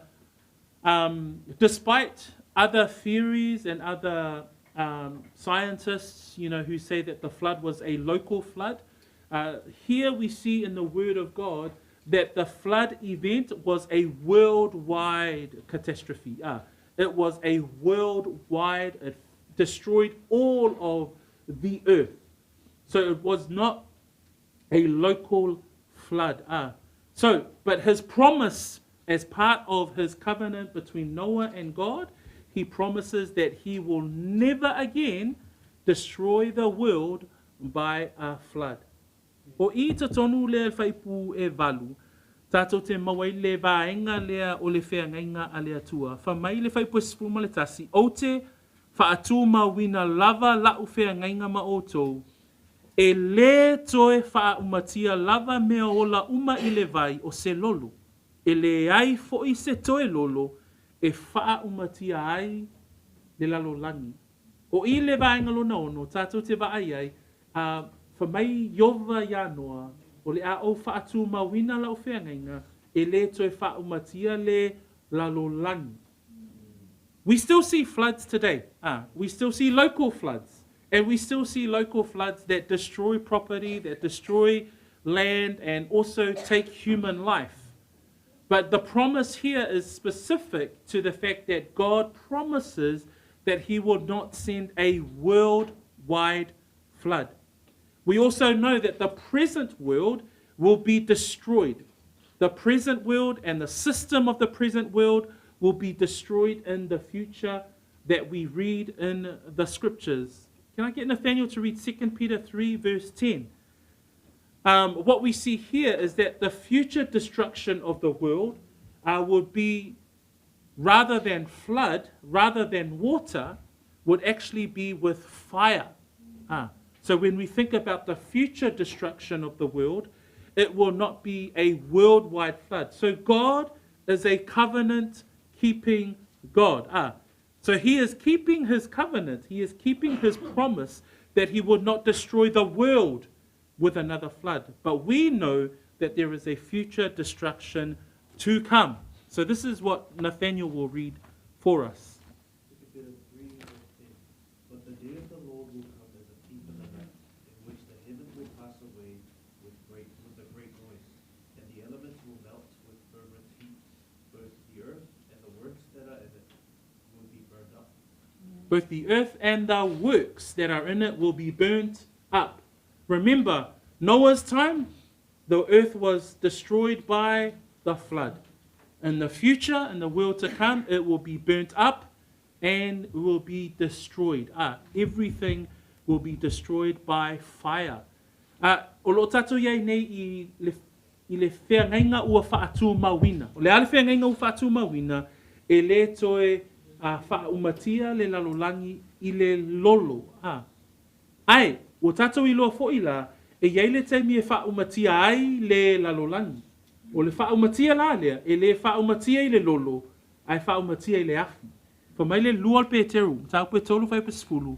despite other theories and other scientists, you know, who say that the flood was a local flood, here we see in the Word of God that the flood event was a worldwide catastrophe. It was a worldwide, it destroyed all of the earth. So it was not a local flood. But his promise as part of his covenant between Noah and God, he promises that he will never again destroy the world by a flood. O i te tonu le whaipu e valu, tātou te maua i le vaenga lea o le wheangainga a le atua. Wha mai le whaipu e sefulu ma le tasi, o te whaatumauina lava lau wheangainga ma o tō, e le toe whaaumatia lava mea ola uma i le vai o se lolo. E le ai fo i se toe lolo, e whaaumatia ai le lalolagi. O i le vaenga lona ono, tātou te vaai ai, wha mai Iova ia Noa, o le a o whaatumauina lau wheangainga, e le toe whaaumatia le lalolagi. We still see floods today. We still see local floods. And we still see local floods that destroy property, that destroy land, and also take human life. But the promise here is specific to the fact that God promises that he will not send a worldwide flood. We also know that the present world will be destroyed. The present world and the system of the present world will be destroyed in the future that we read in the scriptures. Can I get Nathaniel to read 2 Peter 3 verse 10? What we see here is that the future destruction of the world would be, rather than flood, rather than water, would actually be with fire. So when we think about the future destruction of the world, it will not be a worldwide flood. So God is a covenant-keeping God. So he is keeping his covenant. He is keeping his promise that he will not destroy the world with another flood. But we know that there is a future destruction to come. So this is what Nathaniel will read for us. 2 Peter 3 verse 10. But the day of the Lord will come as a thief in the night, in which the heavens will pass away with a great noise, and the elements will melt with fervent heat. Both the earth and the works that are in it will be burned up. Both the earth and the works that are in it will be burnt up. Remember, Noah's time, the earth was destroyed by the flood. In the future, in the world to come, it will be burnt up and will be destroyed. Everything will be destroyed by fire. O lo tātou iai nei i le wheangainga ua whaatumauina. O le ale wheangainga ua whaatumauina, e le toe whaaumatia le lalolangi i le lolo. Ai, o tātou i loa foi la, e iai le taimi e whaaumatia ai le lalolangi. O le whaaumatia la lea, e le whaaumatia i le lolo, ai whaaumatia i le afi. Fa mai le lua al Peteru, tāu pe tolu whai pe sefulu,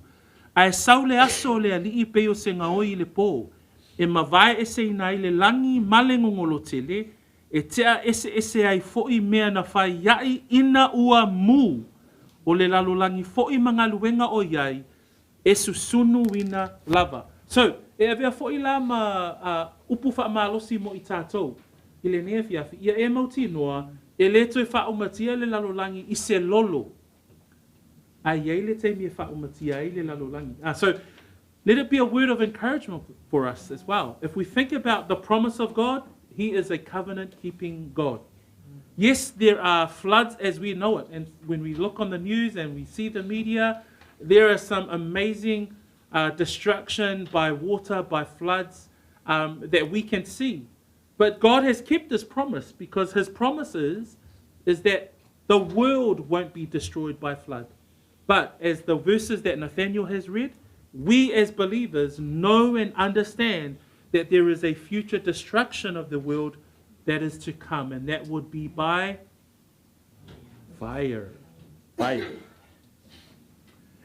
ai sau le aso le alii pe o se ngaoi i le pō, e mavae ese ina i le langi male ngongolo tele, e tea ese ese ai foi mea na whai iai ina ua mū, o le lalolangi foi mangaluenga o iai, e susunu ina lava. So, e avea foi la ma upu wha malosi mo i tātou, i le nea fiafi, ia e mauti noa, e le toe whaaumatia le lalolangi i se lolo. Ai iai le taimi e whaaumatia ai le lalolangi. So, Let it be a word of encouragement for us as well. If we think about the promise of God, He is a covenant keeping God. Yes, there are floods as we know it. And when we look on the news and we see the media, there are some amazing destruction by water, by floods that we can see. But God has kept his promise because his promise is, is that the world won't be destroyed by flood. But as the verses that Nathaniel has read, we as believers know and understand that there is a future destruction of the world that is to come, and that would be by fire. Fire.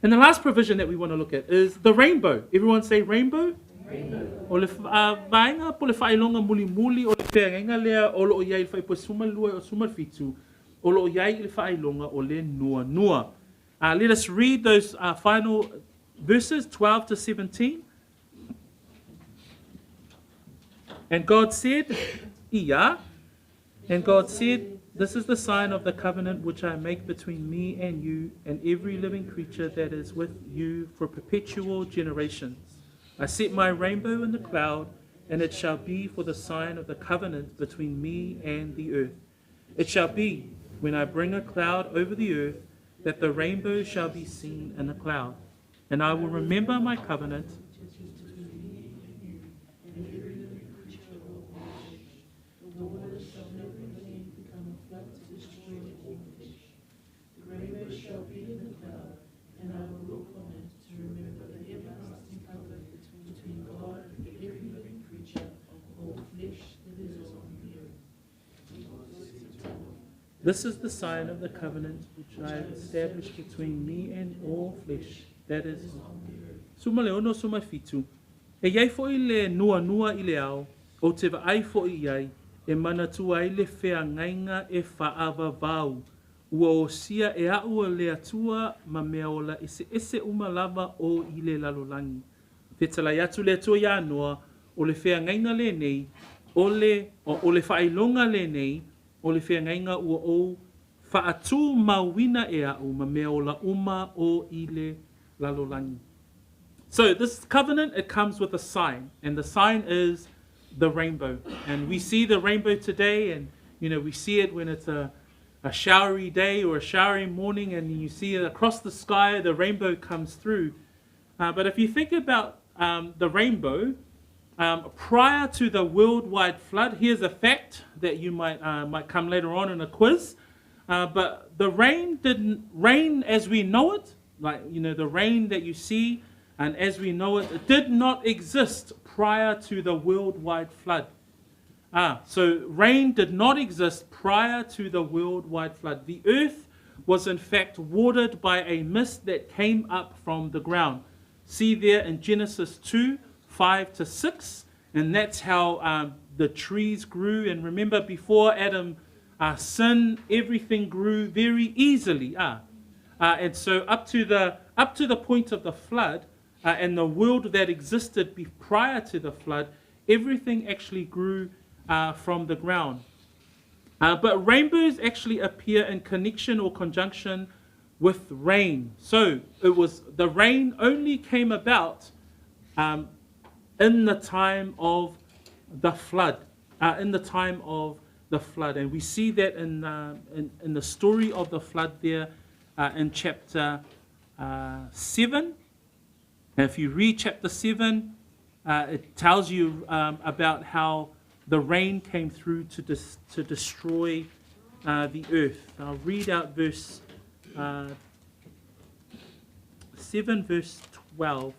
And the last provision that we want to look at is the rainbow. Everyone say rainbow? Rainbow. O le vaenga po le whailonga muli muli o le wheangainga lea o lo o iai le whaipo suma lua o suma fitu o lo o iai le whailonga o le nua nua. Let us read those final verses 12 to 17. And God said, Iya. And God said, This is the sign of the covenant which I make between me and you and every living creature that is with you for perpetual generations. I set my rainbow in the cloud, and it shall be for the sign of the covenant between me and the earth. It shall be, when I bring a cloud over the earth, that the rainbow shall be seen in the cloud. And I will remember my covenant. The waters shall never again become a flood to destroy all flesh. The rainbow shall be in the cloud, and I will look on it to remember the everlasting covenant between God and every living creature of all flesh that is on the earth. This is the sign of the covenant which I have established between me and all flesh that is on the earth. Suma le ono suma fitu. E iai foi le nua nua i le ao, o te vaai foi iai, e manatua ai le wheangainga e whaavavau. Ua o sia e au le atua ma mea ola e se ese uma lava o i le lalolangi. Fetalai atu le atua ia noa, o le wheangainga le nei, o le, o, o le whailonga le nei, o le wheangainga ua o whaatu mauina e au ma mea ola uma o i le lalolangi. So this covenant, it comes with a sign, and the sign is the rainbow. And we see the rainbow today, and you know, we see it when it's a, a showery day or a showery morning, and you see it across the sky, the rainbow comes through. But if you think about the rainbow, prior to the worldwide flood, here's a fact that you might, might come later on in a quiz. But the rain didn't rain as we know it, like you know, the rain that you see and as we know it, it did not exist prior to the worldwide flood. So rain did not exist prior to the worldwide flood. The earth was in fact watered by a mist that came up from the ground. See there in Genesis 2, 5 to 6, and that's how the trees grew. And remember, before Adam sinned, everything grew very easily. And so up to the up to the point of the flood, and the world that existed prior to the flood, everything actually grew from the ground. But rainbows actually appear in connection or conjunction with rain. So it was the rain only came about in the time of the flood. In the time of the flood. And we see that in, in, in the story of the flood there in chapter 7. And if you read chapter 7, it tells you about how the rain came through to, to destroy the earth. I'll read out verse 7, verse 12.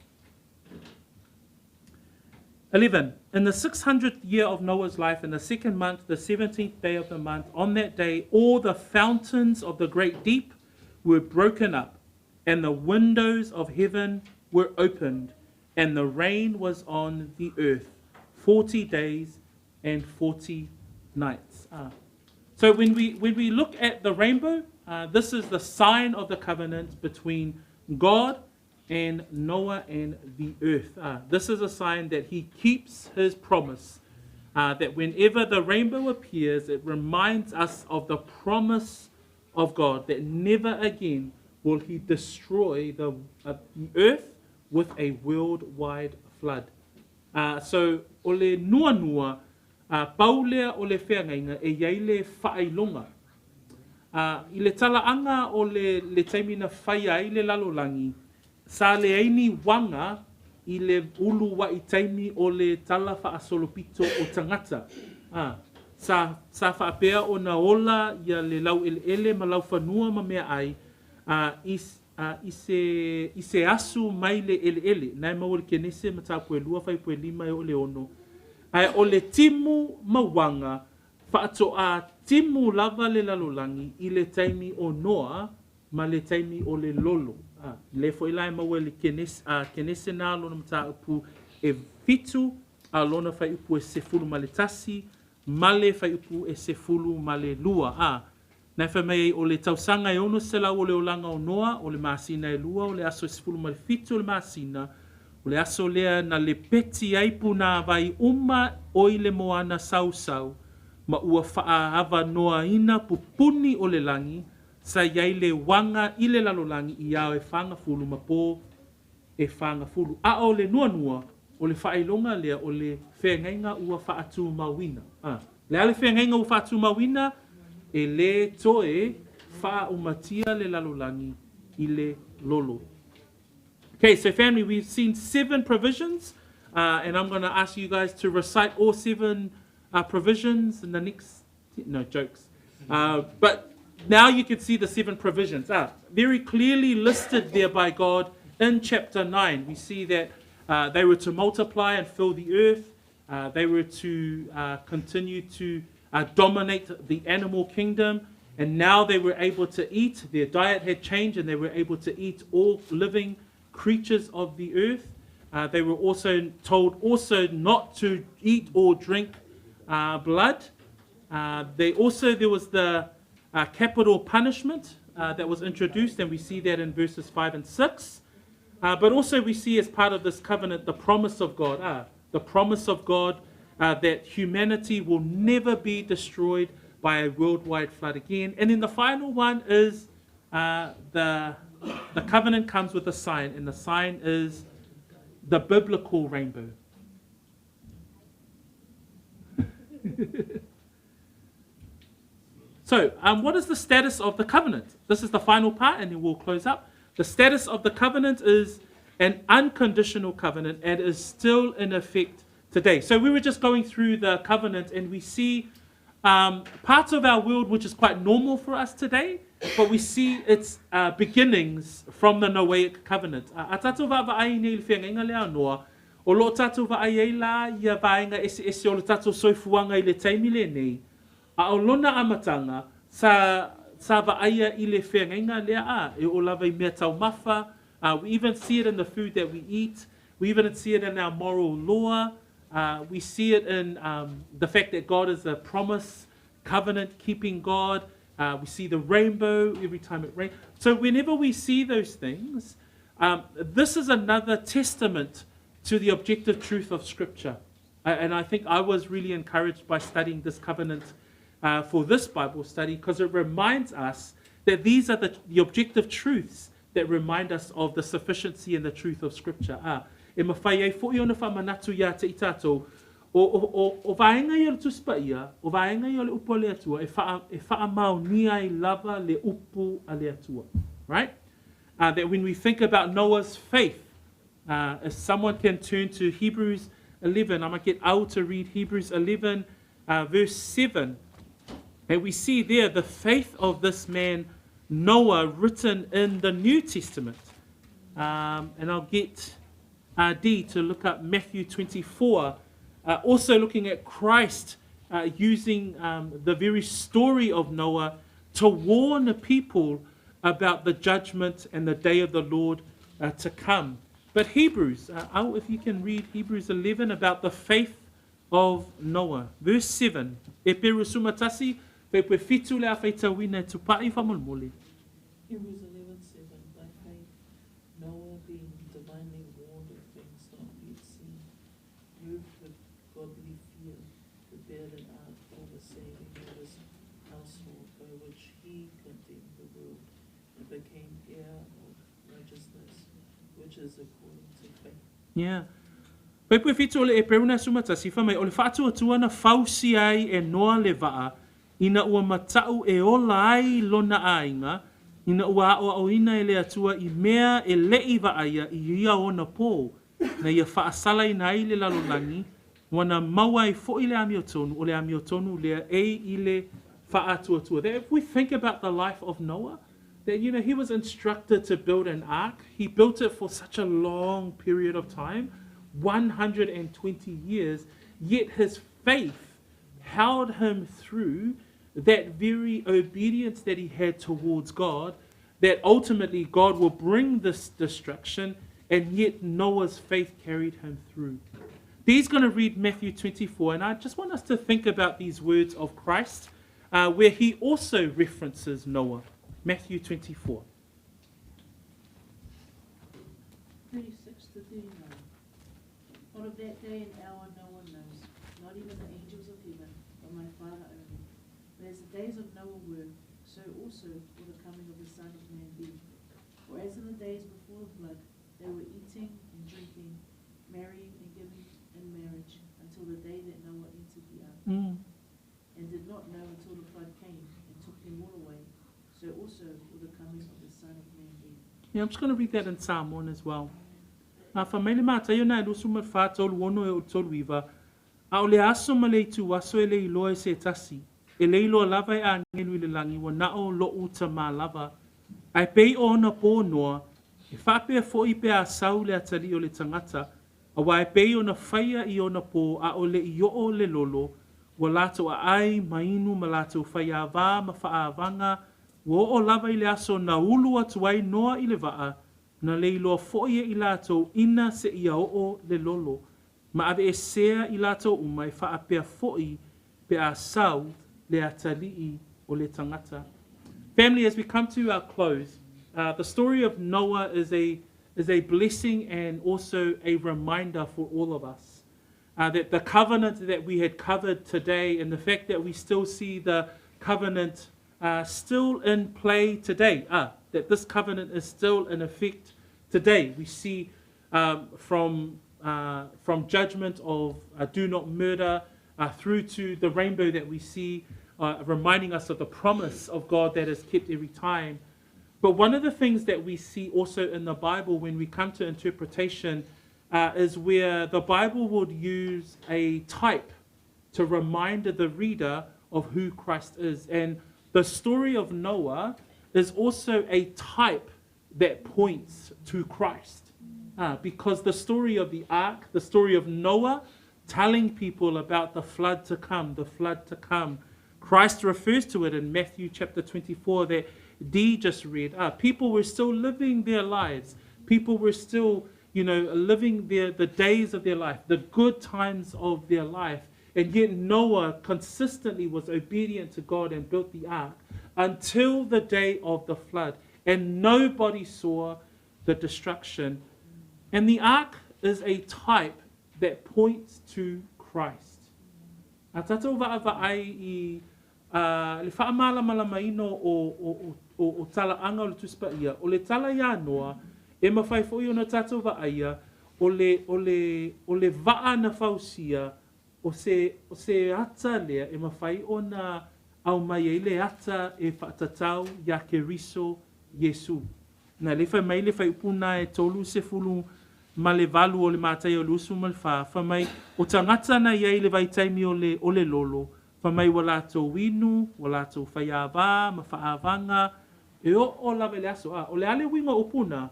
11. In the 600th year of Noah's life, in the second month, the 17th day of the month, on that day, all the fountains of the great deep were broken up, and the windows of heaven were opened, and the rain was on the earth 40 days and 40 nights. So when we, when we look at the rainbow, this is the sign of the covenant between God and Noah and the earth. This is a sign that he keeps his promise. That whenever the rainbow appears, it reminds us of the promise of God that never again will he destroy the, the earth with a worldwide flood. So, o le nuanua, pau lea o le feagaiga e i ai le faailoga. I le talaaga o le, le taimi na faia ai le lalolagi, sa leai ni uaga i le uluai taimi o le tala faasolopito o tagata. Sa, sa faapea ona ola ia le laueleele ma laufanua ma meaai, i, i se, i se asu mai le eleele. Na e maua i le Kenese mataupu e 2 fuaiupu e 5 e oo i le 6. Ae o le timu ma uaga, faatoa timu lava le lalolagi i le taimi o Noa ma le taimi o le lolo. Lea foi la e maua i le Kenese, Kenese na lona mataupu e 7, a lona fuaiupu e 11, ma le fuaiupu e 12. Na e fai mai ai, o le tausaga e 600 o le olaga o Noa, o le masina e 2, o le aso e 17 o le masina, o le aso lea na lepeti ai punāvai uma o i le moana sausau, ma ua faaavanoaina pupuni o le lagi, sa i ai le uaga i le lalolagi i ao e fagafulu ma pō e fagafulu. A o le nuanua, o le faailoga lea o le feagaiga ua faatumauina. Le a le feagaiga ua faatumauina? E lē toe faaumatia le lalolagi i le lolo. Okay, so family, we've seen seven provisions, and I'm going to ask you guys to recite all seven provisions in the next. No jokes, but now you can see the seven provisions. Very clearly listed there by God in chapter 9. We see that they were to multiply and fill the earth. They were to continue to dominate the animal kingdom. And now they were able to eat. Their diet had changed and they were able to eat all living creatures of the earth. They were also told also not to eat or drink blood. They also there was the capital punishment that was introduced, and we see that in verses 5 and 6. But also we see as part of this covenant the promise of God. The promise of God that humanity will never be destroyed by a worldwide flood again. And then the final one is the covenant comes with a sign, and the sign is the biblical rainbow. So, what is the status of the covenant? This is the final part, and then we'll close up. The status of the covenant is an unconditional covenant and is still in effect today. So we were just going through the covenant, and we see parts of our world which is quite normal for us today, but we see its beginnings from the Noahic covenant. A tātou vaavaai nei i le feagaiga lea a Noa, o loo tātou vaai ai la ia vaega eseese o le tātou soifuaga i le taimi lenei, a o lona amataga, sa, sa vaaia i le feagaiga lea a, e oo lava i meataumafa. We even see it in the food that we eat. We even see it in our moral law. We see it in the fact that God is a promise, covenant-keeping God. We see the rainbow every time it rains. So whenever we see those things, this is another testament to the objective truth of Scripture. And I think I was really encouraged by studying this covenant for this Bible study, because it reminds us that these are the objective truths that remind us of the sufficiency and the truth of Scripture. E mafai ai fo'i ona faamanatu iā te i tātou, o vaega ia o le Tusi Paia, o vaega ia o le upu a le Atua, e, wha, e faamaonia ai lava le upu a le Atua. Right? That when we think about Noah's faith, if someone can turn to Hebrews 11, I might get Al to read Hebrews 11, verse 7. And we see there the faith of this man, Noah, written in the New Testament. And I'll get D to look up Matthew 24, also looking at Christ using the very story of Noah to warn the people about the judgment and the day of the Lord to come. But Hebrews, Al, if you can read Hebrews 11 about the faith of Noah. Verse 7. Eperu sumatasi, fuaiupu e 7 le afaitauina e tupai faamolemole. Hebrews 11:7. By faith, Noah, being divinely warned of things not yet seen, moved with godly fear, prepared an ark for the saving of his household, by which he condemned the world and became heir of righteousness, which which is according to faith. Yeah. Fuaiupu e 7 o le Eperu na 11, fai mai, o le faatuatua na fausia ai e Noa le vaa, ina ua mataʻu e ola ai lona aiga, ina ua aʻoaʻoina e le Atua i mea e leʻi vaaia i ia ona pō, na ia faasalaina ai le lalolagi, ua na maua ai foʻi le amiotonu, o le amiotonu lea e i le faatuatua. That if we think about the life of Noah, that he was instructed to build an ark. He built it for such a long period of time, 120 years, yet his faith held him through that very obedience that he had towards God, that ultimately God will bring this destruction, and yet Noah's faith carried him through. Dee's going to read Matthew 24, and I just want us to think about these words of Christ, where he also references Noah. Matthew 24. 36 to 39. But of that day and hour no one knows, not even the angels of heaven, but my Father only. But as the days of Noah were, so also will the coming of the Son of Man be. For as in the days before the flood, they were eating and drinking, marrying and giving in marriage, until the day that Noah entered the ark, and did not know until the flood came and took them all away, so also will the coming of the Son of Man be. Yeah, I'm just going to read that in Samoan as well. A fai mai le Mataio na e 24 36 e oo i le 39, a o le aso ma le ituaso e le iloa e se tasi, e le iloa lava e agelu i le lagi ua na o loʻu Tamā lava. Ae pei o ona pō Noa, e faapea foʻi pe a sau le Atalii o le tagata, auā e pei ona faia i ona pō a o leʻi oo le lolo, ua latou aʻai ma inu ma latou faiāvā ma faaavaga, ua oo lava i le aso na ulu atu ai Noa i le vaa, na le iloa foʻi e i latou ina seia oo le lolo, ma aveesea i latou uma e faapea foʻi pe a sau le Atalii o le tagata. Family, as we come to our close, the story of Noah is a blessing and also a reminder for all of us that the covenant that we had covered today and the fact that we still see the covenant still in play today, that this covenant is still in effect today. We see from judgment of do not murder through to the rainbow that we see, reminding us of the promise of God that is kept every time. But one of the things that we see also in the Bible when we come to interpretation is where the Bible would use a type to remind the reader of who Christ is. And the story of Noah is also a type that points to Christ. Because the story of the ark, the story of Noah telling people about the flood to come, the flood to come, Christ refers to it in Matthew chapter 24 that Dee just read. People were still living their lives. People were still living the days of their life, the good times of their life. And yet Noah consistently was obedient to God and built the ark until the day of the flood. And nobody saw the destruction. And the ark is a type that points to Christ. A tatou vaavaai i le faamalamalamaina o talaaga o le Tusi Paia, o le tala iā Noa, e mafai foʻi ona tatou vaaia, o le vaa na fausia, o se ata lea e mafai ona aumai ai le ata e faatatau iā Keriso Iesu. Na le fai mai le fuaiupu na e 38 o le Mataio 24, fai mai, o tagata na iai i le vaitaimi o le lolo, fai mai ua latou inu, ua latou faiāvā ma faaavaga, e oo lava i le aso. A, o le a le uiga o upu na,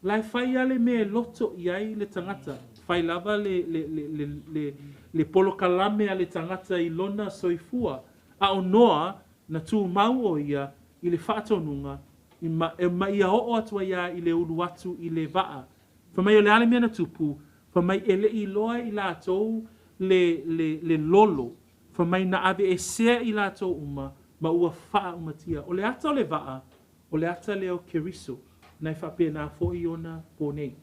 la e fai a le mea e loto i ai le tagata. Fai lava le polokalame a le tagata i lona soifua. A o Noa, na tumau o ia i le faatonuga, i ma, e ma ia oo atu ai ia i le ulu atu i le vaa. Fai mai o le a le mea na tupu, fai mai e leʻi iloa i latou le lolo, fai mai na aveesea i latou uma, ma ua faaumatia. O le ata o le vaa, o le ata lea o Keriso, na e faapena foʻi ona pō nei.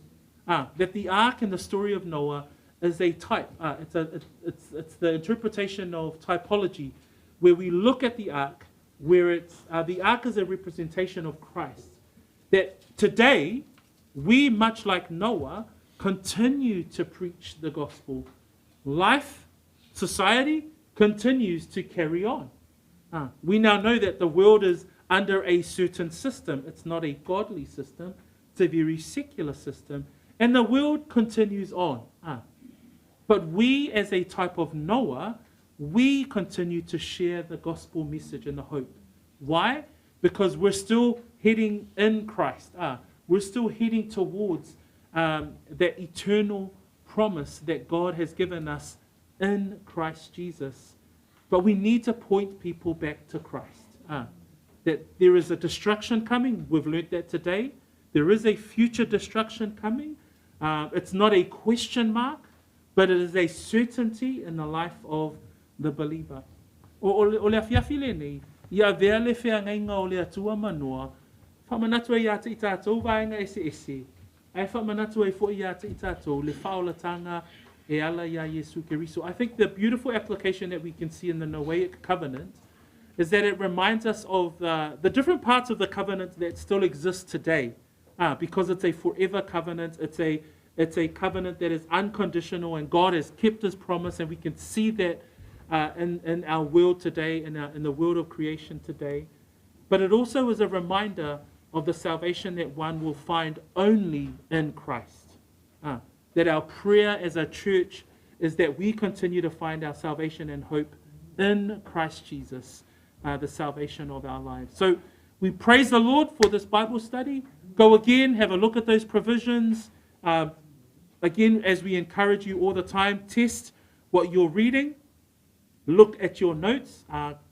That the ark in the story of Noah is a type. It's the interpretation of typology, where we look at the ark, where the ark is a representation of Christ. That today, We, much like Noah, continue to preach the gospel. Life, society continues to carry on. We now know that the world is under a certain system. It's not a godly system. It's a very secular system. And the world continues on. But we, as a type of Noah, we continue to share the gospel message and the hope. Why? Because we're still heading in Christ. We're still heading towards that eternal promise that God has given us in Christ Jesus. But we need to point people back to Christ. That there is a destruction coming. We've learnt that today. There is a future destruction coming. It's not a question mark, but it is a certainty in the life of the believer. O le afiafi lenei, ia avea le feagaiga o le Atua ma Noa, faamanatu ai ia te i tātou vaega eseese, ae faamanatu ai foʻi ia te i tātou le faaolataga e ala iā Iesu Keriso. I think the beautiful application that we can see in the Noahic covenant is that it reminds us of the different parts of the covenant that still exist today. Because it's a forever covenant, it's a covenant that is unconditional, and God has kept his promise, and we can see that in our world today, in the world of creation today. But it also is a reminder of the salvation that one will find only in Christ. That our prayer as a church is that we continue to find our salvation and hope in Christ Jesus, the salvation of our lives. So we praise the Lord for this Bible study. Go again, have a look at those provisions. Again, as we encourage you all the time, test what you're reading. Look at your notes.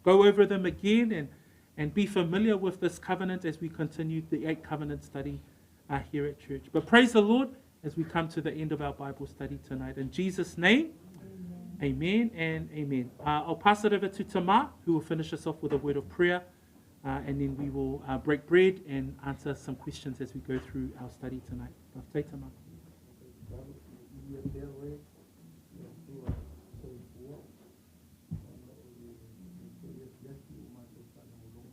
Go over them again and be familiar with this covenant as we continue the 8 covenant study here at church. But praise the Lord as we come to the end of our Bible study tonight. In Jesus' name, amen, amen and amen. I'll pass it over to Tamar, who will finish us off with a word of prayer, and then we will break bread and answer some questions as we go through our study tonight. Tamar.